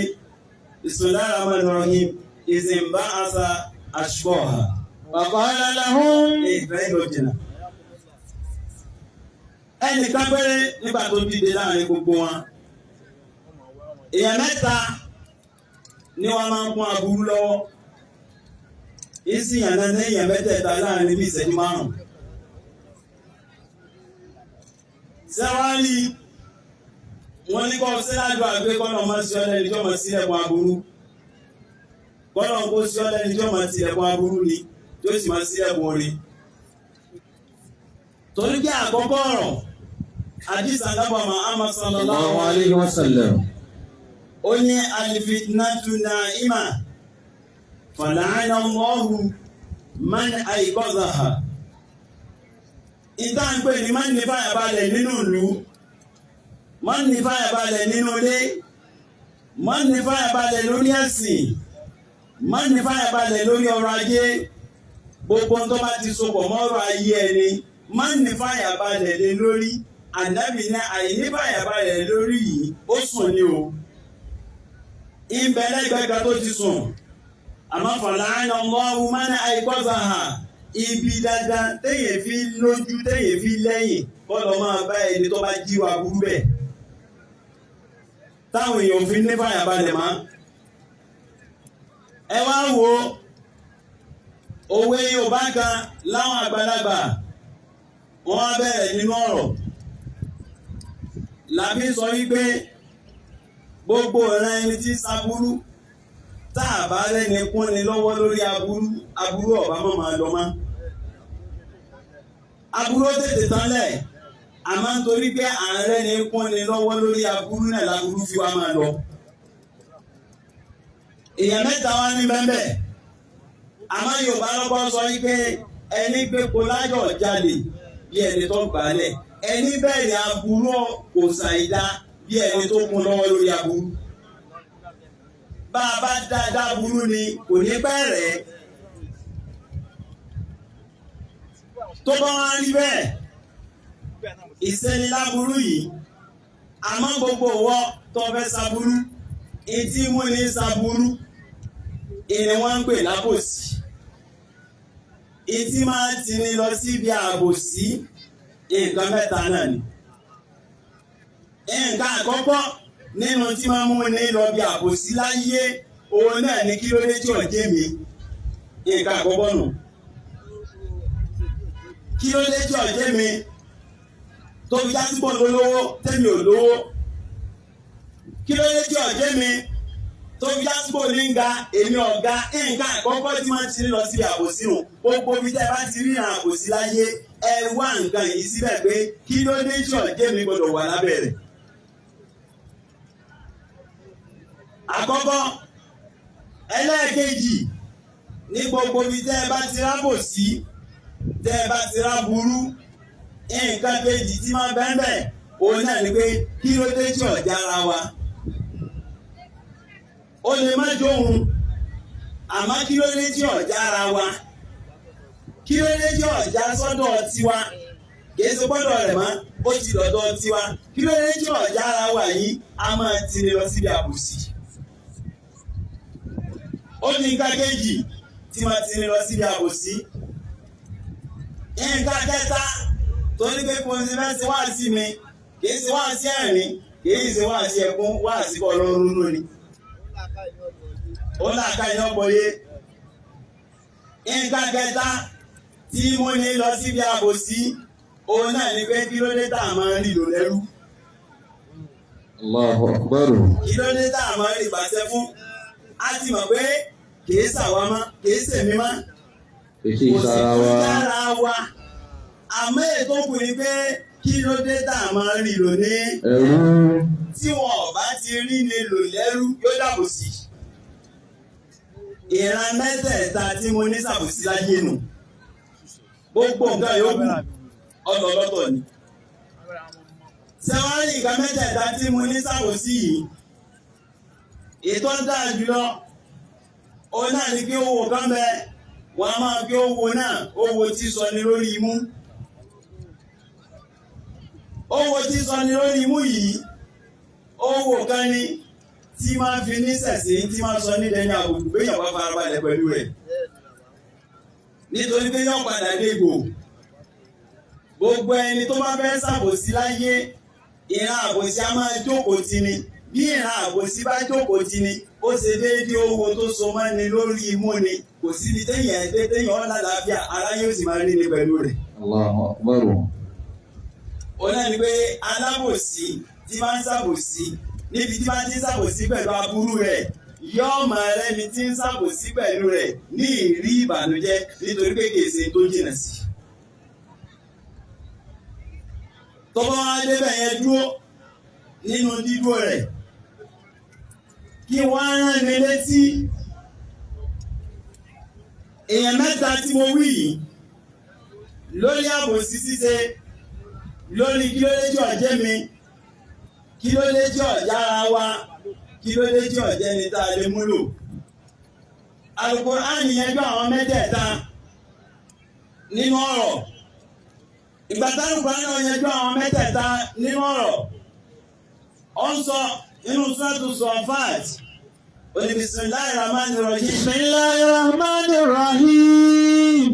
Bismillahir Rahmanir Rahim. Ìsìnbá asa ashqaha. Faqala lahum. Ìfẹ́ ìlò jìnnà. Ẹnìkan péré nígbà tó dìde láàrin gbogbo wọn. Èèyàn mẹ́ta ni wọ́n máa ń kún aburú lọ́wọ́. Ìsìn yànnà ní èèyàn mẹ́tẹ̀ẹ̀ta láàrin bí ìṣẹ́jú márùn-ún. Sẹ́wárí wọ́n ní kọ́ síláàdù àgbé kọ́nà máa sí ọlẹ́ni tí ó máa sílẹ̀kùn aburú. Kọ́nà kó sí ọlẹ́ni tí ó máa tilẹ̀kùn aburú ni tí ó sì máa sílẹ̀kùn oore. Torí pé àkọ́kọ́ ọ̀rọ̀ Àdìsá Ànábì Muhammad sallallahu alayhi wa sallam. Ó ní alifitnatu na'ima fala'ana Allahu man ayqadhaha. Ìta ń pè ní man ní fàyàbalẹ̀ nínú ìlú, man ní fàyàbalẹ̀ nínú ilé, man ní fàyàbalẹ̀ lórí ẹ̀sìn, man ní fàyàbalẹ̀ lórí ọrọ̀ ajé. Gbogbo tó bá ti sopọ̀ mọ́ ọrọ̀ ayé ẹni, man ní fàyàbalẹ̀ lé lórí. Ànábì ní àìní fàyàbalẹ̀ lórí yìí, ó sùn ní o. Ìbẹ̀ lẹ́gbẹ̀ẹ́ kan tó ti sùn. Àmọ́ fala'ana Allahu man ayqadhaha. Ibi dandan téèyàn fi lójú téèyàn fi lẹ́yìn kọ́ lọ máa bá ẹni tó bá jí wa burú bẹ́ẹ̀. Táwọn èèyàn fi ní fàyàbalẹ̀ mọ́. Ẹ wá wo òwe Yorùbá kan láwọn àgbàlagbà, wọ́n wá bẹ̀rẹ̀ nínú ọ̀rọ̀. Làbí sọ wípé gbogbo ìran ẹni tí ṣaburú, tá a bá rẹ́ni kúnni lọ́wọ́ lórí aburú, aburú ọ̀bá mọ́ máa lọ mọ́. Aburú ó tètè tán lẹ̀, àmọ́ nítorí pé à ń rẹ́ni kúnni lọ́wọ́ lórí aburú náà laburú fi wá máa lọ. Èèyàn mẹ́ta wá ní bẹ́ẹ̀. Àmọ́ Yorùbá lọ́kọ́ sọ wípé ẹni gbépo láyọ̀ jalè bí ẹni tó gbálẹ̀, ẹni bẹ̀rẹ̀ aburú kò ṣàìdá bí ẹni tó kún lọ́wọ́ lórí aburú. Bá a bá dáadáa burú ni kò ní pẹ́ rẹ̀. Tó bá wá rí bẹ́ẹ̀, ìṣẹ́niláburú yìí, àmọ́ gbogbo ọwọ́ tó fẹ́ ṣaburú, etí mú ní ṣaburú, ìní wọ́n ń pè lábòsí. Etí máa ń tini lọ síbi àbòsí, nǹkan mẹ́ta náà ni. Nǹkan àkọ́kọ́, Nínú tí máa mú ní lọ bí àbòsí láyé, òun náà ní kí ló dé tí ò jẹ́ mi. Nǹkan àkọ́kọ́ nù. Kí ló dé tí ò jẹ́ mi tó fi já sípò lólówó tẹ́mi ò lówó? Kí ló dé tí ò jẹ́ mi tó fi já sípò ní ń ga èmi ọ̀gá? Nǹkan àkọ́kọ́ tí wọ́n ti ń lọ síbi àbòsí nù. Gbogbo bí tẹ́ bá ti rí ìran àbòsí láyé, ẹ wá nǹkan yìí síbẹ̀ pé kí ló dé tí ò jẹ́ mi gbọ́dọ̀ wà lábẹ́ rẹ̀. Àkọ́kọ́. Ẹlẹ́ẹ̀kejì, ní gbogbo bí tẹ́ ẹ bá ti rábòsí, tẹ́ ẹ bá ti ráburú, nǹkan kejì tí máa bẹ́ẹ̀ bẹ́ẹ̀ òun náà ni pé kí ló dé tí ọ̀já ara wa. Ó lè má jóhun, àmọ́ kí ló dé tí ọ̀já ara wa? Kí ló dé tí ọ̀já sọ́dọ̀ tiwa? Kìí ṣe gbọ́dọ̀ rẹ̀ mọ́, ó ti dọ̀dọ̀ tiwa. Kí ló dé tí ọ̀já ara wa yìí á máa tini lọ síbi àbòsí? Ó ní nǹkan kejì tí máa tini lọ síbi àbòsí. Nǹkan kẹta tó ní pé kò sí fẹ́ ṣe wá sí mi, kìí ṣe wá sí ẹ̀rín, kìí ṣe wá sí ẹkún, wá sí kọ́ lọ́rùn lónìí. Ó làákà iná pọ̀yé. Nǹkan kẹta tí mo ní lọ síbi àbòsí, òun náà ni pé kí ló dé tá a máa ń rí lò lẹ́rú? Allahu akbar. Kí ló dé tá a máa ń rí ìbàṣẹ fún? A ti mọ̀ pé kìí ṣàwa mọ́, kìí ṣèmi mọ́, Kìí kò sí sara tó wa. dára wa. Àmọ́ ètò kù ni pé kí ló dé tá a máa ń rí lò ní Ẹrú. tí wọn ò bá ti rí ni lò lẹ́rú yóò dàbòsí. Ìran mẹ́tẹ̀ẹ̀ta tí mo ní ṣàbòsí láyé nù. Gbogbo nǹkan yòókù ọ̀tọ̀ọ̀tọ̀ ni. Sẹ́wárì nǹkan mẹ́tẹ̀ẹ̀ta tí mo ní ṣàbòsí yìí, ètò ń dáa jùlọ, òun náà ni kí owó kan bẹ, wọ́n á máa fi owó náà, owó tí sọ ni lórí imú. Owó tí sọ ni lórí imú yìí, owó kan ni tí máa fi ní sẹ̀sìn, tí máa sọ ní dẹni àbùkù béèyàn bá farabalẹ̀ pẹ̀lú rẹ̀. Nítorí pé yóò padà dégbò. Gbogbo ẹni tó bá fẹ́ ṣàbòsí láyé, ìran àbòsí á máa jókòó tì ní. Bí ìran àbòsí bá jókòó tì ní, ó ṣe déédéé owó tó so mọ́ ni lórí imú ni. Kò síbi téèyàn dé téèyàn ọ̀la làáfíà, ara yóò sì máa rí ni pẹ̀lú rẹ̀. Allahu akbar. Òun náà ni pé alábòsí tí máa ń ṣàbòsí, níbi tí máa ti ń ṣàbòsí pẹ̀lú aburú rẹ̀, yóò máa rẹ́ni tí ń ṣàbòsí pẹ̀lú rẹ̀ ní ìrí ìbànújẹ́ nítorí pé kìí ṣe tó jìnà sí. Tọ́bọ́ wá débẹ̀ yẹn dúró nínú dídúró rẹ̀, kí wọ́n rán mi létí èèyàn mẹ́ta tí mo wí yìí lórí àbòsí ṣíṣe, lórí kí ló dé tí ọ̀jẹ́ mi, kí ló dé tí ọ̀já ara wa, kí ló dé tí ọ̀jẹ́ ni tá a lè múlò. Al-Qur'an yanjú àwọn mẹ́tẹ̀ẹ̀ta nínú ọ̀rọ̀. Ìgbà tí Al-Qur'an yanjú àwọn mẹ́tẹ̀ẹ̀ta nínú ọ̀rọ̀, ó ń sọ nínú Suratu Safat, ó ní Bismillahir Rahmanir Rahim. Bismillahir Rahmanir Rahim.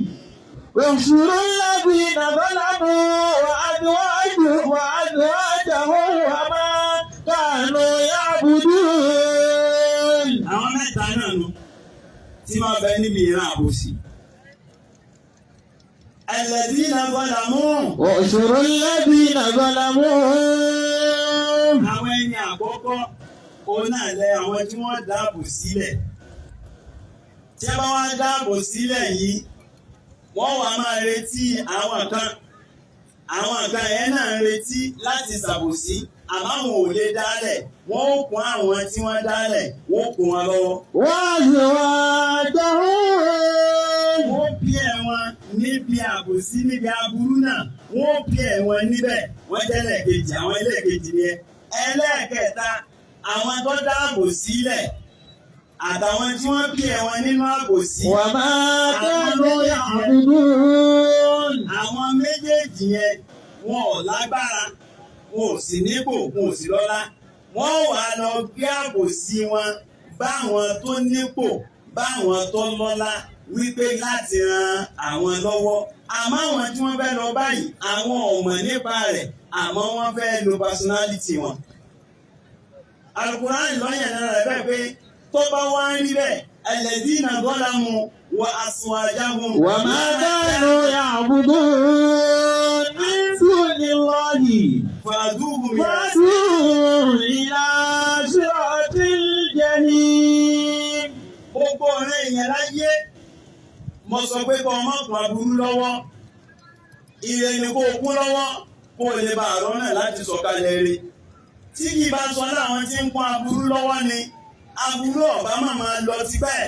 احشروا الذين ظلموا وأزواجهم وما كانوا يعبدون. Àwọn mẹ́ta náà nu tí máa bẹ níbi ìran àbòsí. Alladhina zalamu. احشروا الذين ظلموا. Àwọn ẹni àkọ́kọ́, òun náà lẹ àwọn tí wọ́n dáàbò sílẹ̀. Tí a bá wá dáàbò sílẹ̀ yìí, wọ́n wá máa retí àwọn kan. Àwọn kan yẹn náà ń retí láti ṣàbòsí, àmọ́ àwọn ò lè dálẹ̀. Wọ́n ó kún àwọn tí wọ́n dálẹ̀, wọ́n ó kún wọn lọ́wọ́. وأزواجهم. Wọ́n bí ẹ̀wọ̀n níbi àbòsí, níbi aburú náà, wọ́n bí ẹ̀wọ̀n níbẹ̀. Wọ́n jẹ́ ẹlẹ́ẹ̀kejì, àwọn ẹlẹ́ẹ̀kejì ni ẹ. Ẹlẹ́ẹ̀kẹta, àwọn tó dáàbò sílẹ̀ àtàwọn tí wọ́n bí ẹ̀wọ̀n nínú àbòsí. وما كانوا يعبدون. Àwọn méjèèjì yẹn, wọn ò lágbára, wọn ò sì nípò, wọn ò sì lọ́lá. Wọ́n wà lọ gbé àbòsí wọn báwọn tó nípò, báwọn tó lọ́lá, wípé láti ran àwọn lọ́wọ́. Àmọ́ àwọn tí wọ́n fẹ́ lọ báyìí, àwọn ò mọ̀ nípa rẹ̀, àmọ́ wọ́n fẹ́ lo personality wọn. Al-Qur'an lọ́yẹ̀ náà rẹ̀ bẹ́ẹ̀ pé tó bá wá ń rí bẹ́ẹ̀ alladhina zalamu wa aswajahum. وما كانوا يعبدون من دون الله Fàdúhùn yà. فاهدوهم إلى صراط الجحيم. Gbogbo ọ̀rẹ́ ìyẹn láyé mo sọ pé kọ́ ọmọ kan aburú lọ́wọ́ ire ni kó o kún lọ́wọ́ kó o lè bá àrọ́ náà láti sọ̀kalẹ̀ rẹ̀ tí kì í bá sọ láwọn tí ń kún aburú lọ́wọ́ ni aburú ọ̀bá má máa lọ tipẹ́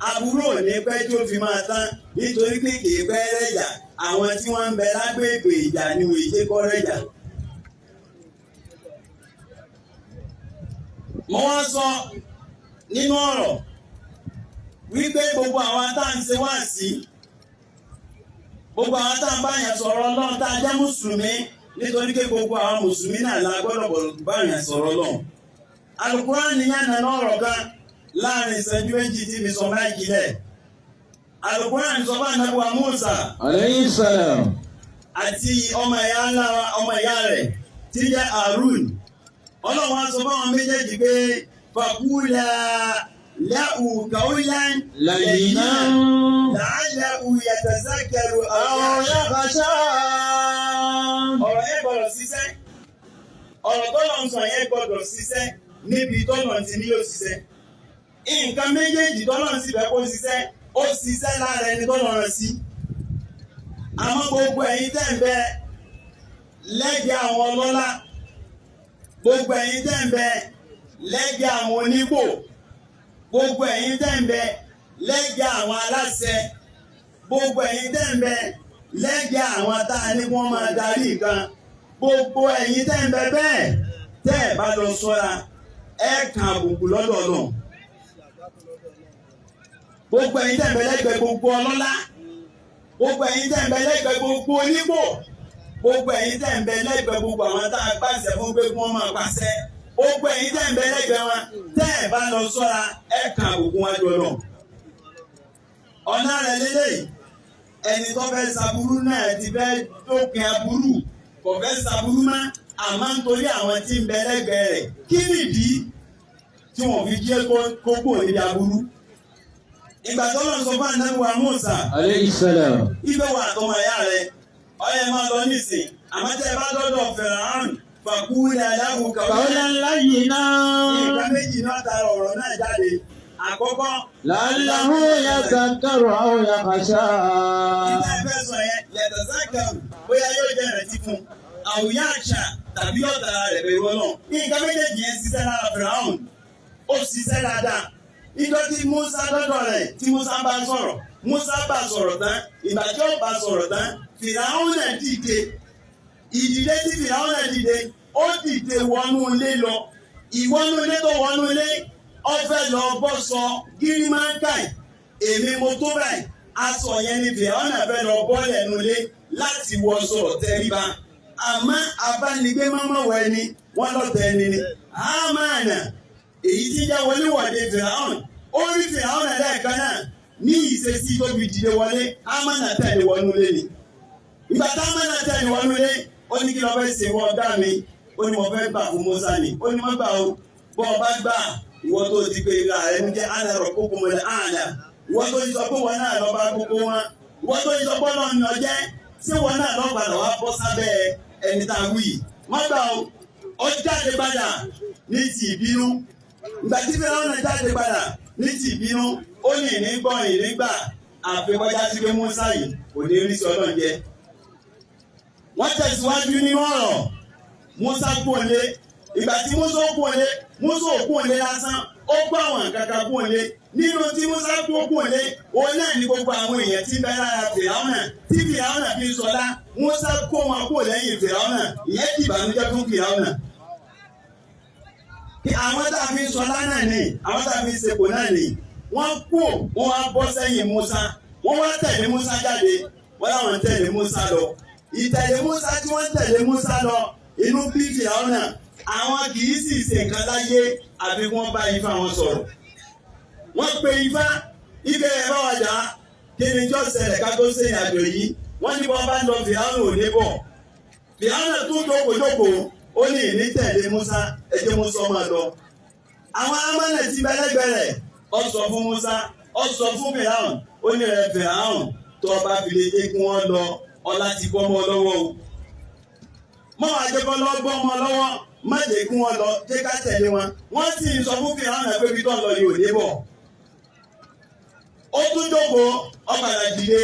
aburú ò ní pẹ́ tí ó fi máa tán nítorí pé kì í pẹ́ rẹ̀jà àwọn tí wọ́n ń bẹ lágbègbè ìjà ni wòye jẹ́ kọ́ rẹ̀jà. Mo wá sọ nínú ọ̀rọ̀ wípé gbogbo àwọn tá à ń ṣe wáàsí, gbogbo àwọn tá à ń bá yẹn sọ̀rọ̀ Ọlọ́run tá a jẹ́ mùsùlùmí, nítorí pé gbogbo àwọn mùsùlùmí náà la gbọ́dọ̀ bá yẹn sọ̀rọ̀ Ọlọ́run. Al-Qur'ani yànnà náà ọ̀rọ̀ kan láàrin ìṣẹ́jú méjì tí mi sọ báyìí lẹ̀. Al-Qur'ani sọ fún Ànábì wa Mùsá Alayhi salam. àti ọmọ ìyá ńlá ọmọ ìyá rẹ̀ tí jẹ́ Harun. Ọlọ́run á sọ fáwọn méjèèjì pé faqula lahu qawlan Layyinan. la'allahu yatazakkaru Aw aw yakhsha. yakhsha. Ọ̀rọ̀ yẹn gbọ́dọ̀ ṣiṣẹ́. Ọ̀rọ̀ tọ́lọ̀ ń sọ yẹn gbọ́dọ̀ ṣiṣẹ́ níbi tọ́lọ̀ ti ní yóò ṣiṣẹ́. Nǹkan méjèèjì tọ́lọ̀ ń sì fẹ́ kó ṣiṣẹ́, ó ṣiṣẹ́ lára ẹni tọ́lọ̀ rán sí. Àmọ́ gbogbo ẹ̀yin tẹ́ ń bẹ lẹ́gbẹ̀ẹ́ àwọn ọlọ́lá, gbogbo ẹ̀yin tẹ́ ń bẹ lẹ́gbẹ̀ẹ́ àwọn onípò, gbogbo ẹ̀yin tẹ́ ń bẹ lẹ́gbẹ̀ẹ́ àwọn aláṣẹ, gbogbo ẹ̀yin tẹ́ ń bẹ lẹ́gbẹ̀ẹ́ àwọn tá a ní kí wọ́n máa darí nǹkan, gbogbo ẹ̀yin tẹ́ ń bẹ bẹ́ẹ̀ tẹ́ ẹ̀ bá lọ sọ́ra ẹ̀ kan àbùkù lọ́dọ̀ Ọlọ́run. Gbogbo ẹ̀yin tẹ́ ń bẹ lẹ́gbẹ̀ẹ́ gbogbo ọlọ́lá, gbogbo ẹ̀yin tẹ́ ń bẹ lẹ́gbẹ̀ẹ́ gbogbo onípò, gbogbo ẹ̀yin tẹ́ ń bẹ lẹ́gbẹ̀ẹ́ gbogbo àwọn tá a gbàṣẹ fún pé kí wọ́n máa pàṣẹ, gbogbo ẹ̀yin tẹ́ ń bẹ lẹ́gbẹ̀ẹ́ wọn tẹ́ ẹ̀ bá lọ sọ́ra ẹ̀ kan àbùkù wájú Ọlọ́run. Ọ̀nà rẹ̀ lélẹ́yìí, ẹni tó fẹ́ ṣaburú náà ti fẹ́ dópin aburú, kò fẹ́ ṣaburú mọ́, àmọ́ nítorí àwọn tí ń bẹ lẹ́gbẹ̀ẹ́ rẹ̀ kí nìdí tí wọ́n fi jẹ́ kó kúrò níbi aburú. Ìgbà tó lọ sọ fún Ànábì wa Mùsá Alayhi salam. ibẹ̀ wà àtọmọ ìyá rẹ̀ ọyẹ máa lọ nísìn, àmọ́ tẹ́ ẹ bá dọ́dọ̀ Fáráò faqula lahu qawlan Qawlan layyinan. Nǹkan méjì náà tara ọ̀rọ̀ náà jáde. Àkọ́kọ́, La'allahu yadhakkaru aw yakhsha. Ìgbà ẹ̀fẹ́ sọ yẹn, yatazakkaru, bóyá yóò jẹ́ ìrántí fún un. Aw yakhsha tàbí yóò tara rẹ̀ bẹ̀rù Ọlọ́run. Nǹkan méjèèjì yẹn ṣiṣẹ́ lára Fáráò. Ó ṣiṣẹ́ dáadáa. Ìjọ tí Musa dọ́dọ̀ rẹ̀ tí Musa bá sọ̀rọ̀, Musa bá sọ̀rọ̀ tán, ìgbà tí ó bá sọ̀rọ̀ tán, Fáráò náà dìde. Ìdìde tí Fáráò náà dìde, ó dìde wọnú ilé lọ. Ìwọnú ilé tó wọnú ilé, ó fẹ́ lọ bọ́ sọ gírímáńkàì. Èmi mo tó báyìí, aṣọ yẹn ni Fáráò náà fẹ́ lọ bọ́ lẹ́nu ilé láti wọṣọ tẹríba. Àmọ́ abánigbé mọ́mọ́ wọ ẹni, wọ́n lọ́tẹ̀ ẹni ni. Hámánà, èyí tí jẹ́ wọléwọ̀de Fáráò, ó rí Fáráò náà lẹ́ẹ̀kan náà ní ìṣesí tó fi dìde wọlé, Hámánà tẹ̀lé wọnú ilé ni. Ìgbà tá Hámánà tẹ̀lé wọnú ilé, ó ní kí lọ fẹ́ ṣe wọ́n dá mi, ó ní mo fẹ́ gbà fún Mùsá ni, ó ní mo gbà o, bọ́ ọ bá gbà, ìwọ tó ti pé ìlà rẹ ń jẹ́ alẹ́rọ̀ kókó mọ́lẹ̀ àlà, ìwọ tó ti sọ pé wọn náà lọ bá gbogbo wọn, ìwọ tó ti sọ pé ọlọ́run ni ọjẹ́, ṣé wọn náà lọ padà wá bọ́ sábẹ́ ẹni tá a wí yìí? Má gbà o, ó jáde padà ní ti ìbínú. Ìgbà tí Fáráò náà jáde padà ní ti ìbínú, ó ní ìní gbọ́ ìní gbà, àfikọ́já sí pé Mùsá yìí kò ní rí sí Ọlọ́run jẹ. Wọ́n tẹ̀síwájú nínú ọ̀rọ̀. Musa kúnlé, ìgbà tí Musa kúnlé, Musa ò kúnlé lásán, ó gbọ́ àwọn kankan kúnlé. Nínú tí Musa kú kúnlé, òun náà ní gbogbo àwọn èèyàn tí ń bẹ lára Fìráúnà, tí Fìráúnà fi ń sọlá, Musa kó wọn kó lẹ́yìn Fìráúnà, ìyẹn ti ìbànújẹ́ fún Fìráúnà. Àwọn tá a fi ń sọlá náà ni, àwọn tá a fi ń sepò náà ni, wọ́n kú, wọ́n wá bọ́ sẹ́yìn Musa, wọ́n wá tẹ̀lé Musa jáde, wọ́n láwọn tẹ̀lé Musa lọ. Ìtẹ̀lé Musa tí wọ́n tẹ̀lé Musa lọ, inú bí Fìráúnà, àwọn kì í sì ṣe nǹkan láyé àfi kí wọ́n bá ifá wọn sọ̀rọ̀. Wọ́n pe ifá, ibẹ̀ ẹ̀ bá wà dá, kí ni jọ́ ṣẹlẹ̀ ká tó ṣe ìrìnàjò yìí? Wọ́n ní wọ́n bá lọ Fìráúnà ò ní bọ̀. Fìráúnà tún jókòó jókòó, ó ní ìní tẹ̀lé Musa, ẹ jẹ́ Musa máa lọ. Àwọn amánà ti bẹ́lẹ́gbẹ̀rẹ̀. Ó sọ fún Musa, ó sọ fún Fìràhùn, ó ní rẹ̀ Fìràhùn tó ọba fi lè jẹ́ kí wọ́n lọ, ọlá ti bọ́ mọ́ lọ́wọ́ o. Mọ́ àjẹkọ́ lọ bọ́ mọ́ lọ́wọ́, má jẹ́ kí wọ́n lọ, jẹ́ ká tẹ̀lé wọn. Wọ́n sì ń sọ fún Fìràhùn pé ibi tó ń lọ yóò dé bọ̀. Ó tún jókòó, ó padà dìde.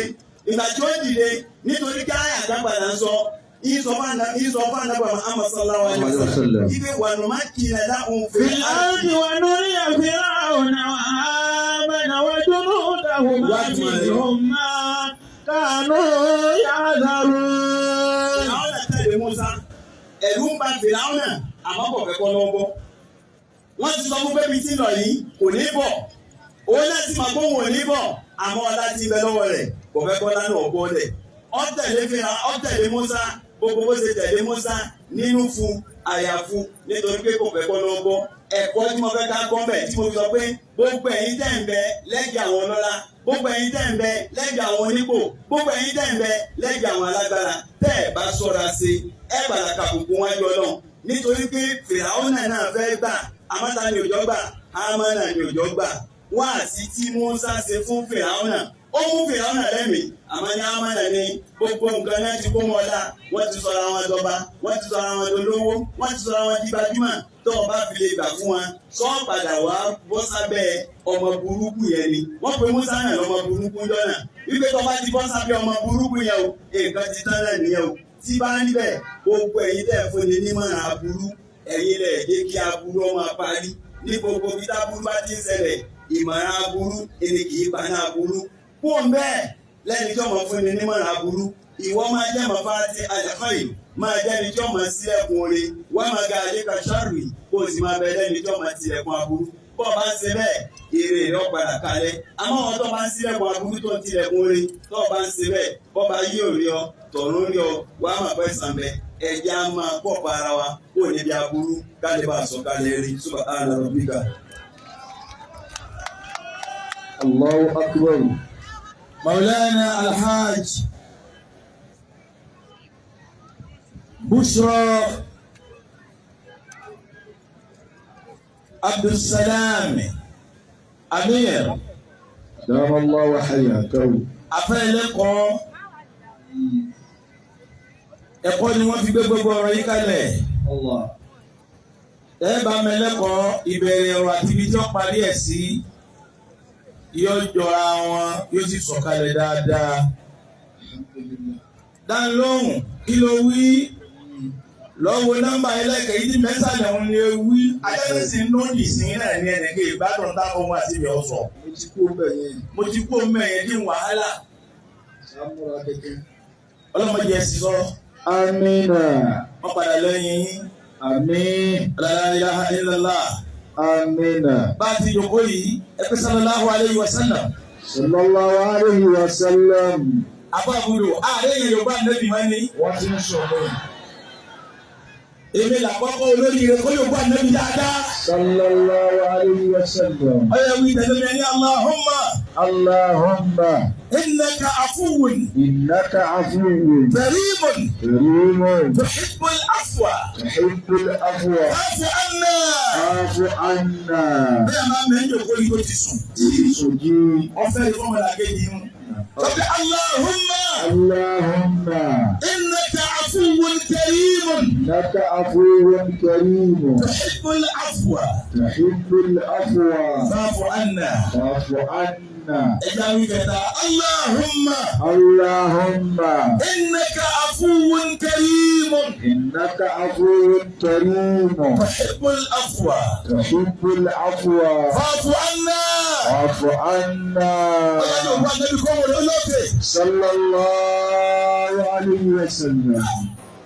Ìgbà tí ó dìde, nítorí kí àyà kan padà ń sọ, ìsọ fún ànábì Muhammad sallallahu alaihi wasallam. Ibi wà nù má kìlẹ̀ láhùn في الأرض ونري فرعون وهامان وجنودهما منهم ما كانوا يحذرون. Fìràwọ̀nà tẹ̀lé Musa, ẹ̀rù ń ba Fìràwọ̀nà àmọ́ kò fẹ́ kọ́ lọ́wọ́. Wọ́n ti sọ fún pé ibi tí ń lọ yìí kò ní bọ̀. Òun náà ti mọ̀ pé òun ò ní bọ̀, àmọ́ ọlá ti bẹ lọ́wọ́ rẹ̀, kò fẹ́ kọ́ lánàá ọ̀bọ rẹ̀. Ó tẹ̀lé Fìrà, ó tẹ̀lé Musa, gbogbo bó ṣe tẹ̀lé Musa nínú fu àyàfu nítorí pé kò fẹ́ kọ́ lọ́wọ́. Ẹ̀kọ́ tí mo fẹ́ ká kọ́ bẹ̀ tí mo fi sọ pé gbogbo ẹ̀yin tẹ̀ ń bẹ lẹ́gbẹ̀ẹ́ àwọn ọlọ́lá, gbogbo ẹ̀yin tẹ̀ ń bẹ lẹ́gbẹ̀ẹ́ àwọn onípò, gbogbo ẹ̀yin tẹ̀ ń bẹ lẹ́gbẹ̀ẹ́ àwọn alágbára, tẹ́ ẹ̀ bá ṣọ́ra sí ẹ padà kàbùkù wájú Ọlọ́run. Nítorí pé Fìràwọ́nà náà fẹ́ gbà, àmọ́ta ni òjò gbà, Hámánà ni òjò gbà. Wáàsí tí Mùsá ṣe fún Fìràwọ́nà, ó mú Fìràwọ́nà lẹ́mìí, àmọ́ ní Hámánà ni gbogbo nǹkan náà ti kó mọ́ ọlá, wọ́n ti sọra wọn dọba, wọ́n ti sọra wọn dolówó, wọ́n ti sọra wọn di gbajúmọ̀. Tó o bá fi lè gbà fún wọn, sọ padà wá bọ́ sábẹ́ ọmọ burúkú yẹn ni. Wọ́n pe Musa náà lọ́mọ burúkú jọ́nà. Wípé tó bá ti bọ́ sábẹ́ ọmọ burúkú yẹn o, nǹkan ti tán náà nìyẹn o. Tí bá ń bẹ̀, gbogbo ẹ̀yin tẹ̀ fún ni nímọ̀ràn aburú, ẹ̀yin lẹ̀ jẹ́ kí aburú ọmọ parí. Ní gbogbo bí táburú bá ti ń ṣẹlẹ̀, ìmọ̀ràn aburú ẹni kì í paná aburú. Kó ń bẹ́ẹ̀ lẹ́ni tí ọmọ fún ni nímọ̀ràn aburú, ìwọ máa jẹ́ mọ̀fá ti àjàkọ́yì, máa jẹ́ ẹni tí ọmọ sílẹ̀kùn oore, wọ́n máa ga àlékà sárùì, kó o sì máa bẹ lẹ́ni tí ọmọ tilẹ̀kùn aburú. Bọ́ ọ bá ń ṣe bẹ́ẹ̀, èrè rẹ̀ padà kalẹ̀. Àmọ́ wọn tó bá ń sílẹ̀kùn aburú tó ń tilẹ̀kùn oore, tó o bá ń ṣe bẹ́ẹ̀, bọ́ bá yí òrí ọ, tọ̀run rí ọ, wàá máa pẹ́ sàn bẹ́ẹ̀. Ẹ̀jẹ̀ á máa pọ̀ pa ara wa kó o níbi aburú ká lè bá a sọ kalẹ̀ rí. Subhana rabbika. Allahu akbar. Maulana Alhaj Bushra Abdulsalam Amir. Dama Allahu hayatahu. Afẹ́lẹ́kọ̀ọ́ ẹ̀kọ́ ni wọ́n fi gbé gbogbo ọ̀rọ̀ yìí kalẹ̀. Allah. Ẹ bá mẹ́lẹ́kọ̀ọ́ ìbẹ̀rẹ̀ ọ̀rọ̀ àti ibi tí wọ́n parí ẹ̀ sí yóò jọra wọn, yóò sì sọ̀kalẹ̀ dáadáa. Dánilóhùn kí ló wí? Lọ́wọ́ nọ́mbà ẹlẹ́kẹ̀ẹ́ yìí tí mẹ́sàn-án òun ni wí. Ajẹ́sí ń lòdì sí náà ní ẹnìkan ìgbádùn táwọn ohun àti ìbẹ̀ ọ̀sọ̀. Mo ti kú bẹ̀ yẹn. Mo ti kú omi ẹ̀yẹ dín wàhálà. Sàmúra kẹ̀kẹ́. Ọlọ́mọdé ẹ̀ sì sọ. Amina. Wọ́n padà lẹ́yìn yín. Àmín. La ilaha illallah. Amina. Bá a ti jòkó yìí, ẹ pé sallallahu alayhi wa sallam. Sallallahu alayhi wa sallam. Àbá àbúrò, ààrẹ yẹn Yorùbá nẹ́bí máa ní. Wọ́n ti ń sọ̀rọ̀. Èmi làkọ́kọ́ olórí rẹ̀ kó Yorùbá nẹ́bí dáadáa. Sallallahu alayhi wa sallam. Ọyọ wí tẹ̀lé mi ní Allahumma Allahumma innaka afuwun innaka afuwwun karimun karimun tuhibbul afwa tuhibbul afwa fa'fu anna. fa'fu anna. Bẹ́ẹ̀ máa mẹ́rin jòkó yìí tó ti sùn. Sojí. Ọ̀fẹ́ ìfọ́mọ̀lá kejì ń. Sọ́kẹ́ Allahumma Allahumma innaka afuwun karimun innaka afuwwun karimun tuhibbul afwa tuhibbul afwa fa'fu anna. fa'fu anna. Ẹja wí kẹta Allahumma Allahumma innaka afuwun karimun innaka afuwwun karimun tuhibbul afwa tuhibbul afwa fa'fu anna. fa'fu anna. Ọjà yóò wá nẹ́bí kọ́ wọlé olóòkè. Sallallahu alayhi wa sallam.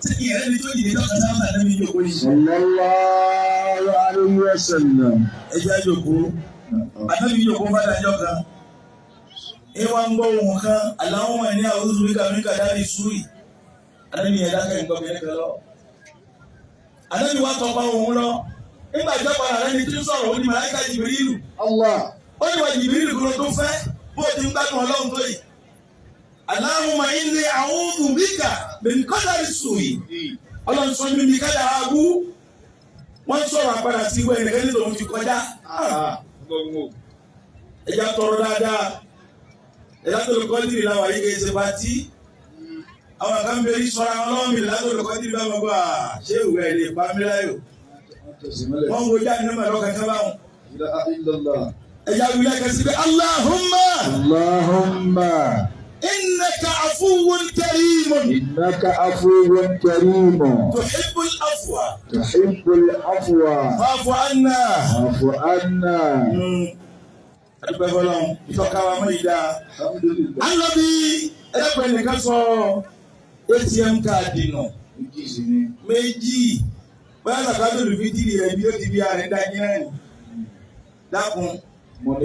Ṣé ìrẹ́ ni tó yìí lọ́kàn sábà nẹ́bí yòókù yìí? Sallallahu alayhi wa sallam. Ẹja yòókù. Ànábì yòókù bá dájọ́ kan. Ìwà ń gbọ́ ohun kan, Allahumma inni a'udhu bika min kadari su'i. Ànábì yẹn dákẹ́ nǹkan bìnrin kan lọ. Ànábì wa tọpa ohun lọ. Nígbà tí ó padà lẹ́ni tí ń sọ̀rọ̀, ó ní màláíkà Jìbìrìlù. Allah. Ó ní wà Jìbìrìlù kúrò tó fẹ́ bó ti ń gbádùn Ọlọ́run tó yìí. Allahumma inni a'udhu bika min kadari su'i. Ọlọ́run sọ mí ní kádàrá abú. Wọ́n ń sọ̀rọ̀ àpàdà sí ìwé ẹnìkan ní tòun ti kọjá. Ẹja tọrọ dáadáa. Ẹja tó lè kọ́ dìrì làwọn yìí kì í ṣe pàtí. Àwọn kan bẹ ní sọ̀rọ̀ àwọn ọlọ́wọ́ mi látò lè kọ́ dìrì báwọn gbọ́ à ṣé ìwé ẹ̀ lè pa mí láyò. Wọ́n ń wo jáde náà lọ́kàn kan báwọn. Ẹja wílẹ̀ kan sí pé Allahumma Allahumma innaka afuwwun karimun innaka afuwwun karimun tuhibbul afwa tuhibbul afwa fa'fu anna. fa'fu anna. Adúpẹ́ fọlọ́run ìtọ́ka wa mọ́ ìdá. Alhamdulillah. À ń lọ bí ẹlẹ́pẹ̀ẹ́ nìkan sọ ATM káàdì nù Méjì sí ni. méjì bóyá sàkátò lùfítìrì rẹ̀ bí ó ti bí ààrẹ dájú náà nì. Dákun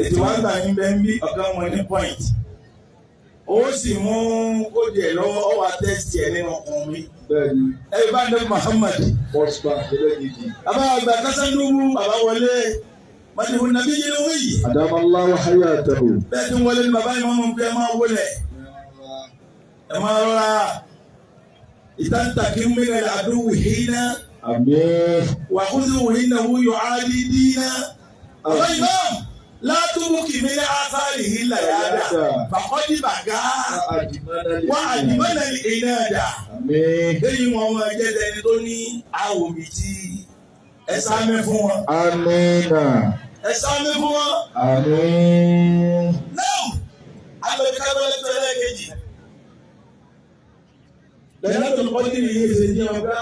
ètò wa gbà yín bẹ́ẹ̀ ń bí ọ̀gá wọn ní point. Ó sì mú kóòdù ẹ̀ lọ́wọ́ ó wá tẹ́sítì ẹ̀ nínú ọkùnrin mi. Bẹ́ẹ̀ni, Ẹ bá ń dẹ́ Muhammad. First Bank ẹlẹ́gìdì. Bàbá àgbà Kásánúwú bàbá wọlé. Màdìhùn nàbí yìí ló wí yìí. Adamallahu hayatahu. Bẹ́ẹ̀ tí ń wọlé ní bàbá ìmọ̀ mọ̀ pé ẹ máa wọlé ẹ máa rọra ìtàntàkì mílẹ̀ àdúgbò hìnà Àmín. wà kúndùn hìnà wúyọ àdídínà. Bàbá ìmọ̀ látúbù kìmílẹ̀ àtàrí hìlà yàrá bàkọ́dì bàgá wà àdìmọ́nà ìnà dà. Àmín. Lẹ́yìn wọn máa jẹ́ ẹni tó ní àwòmí tí ẹ sáámi fún wọn. Amina. Ẹ sáámi fún wọn. Àmín. Náà, alọ́bí kábọ́lẹ́ tó ẹlẹ́ẹ̀kejì. Lẹ́yìn tó kọ́ dìrì yìí ṣe ní ọgbà.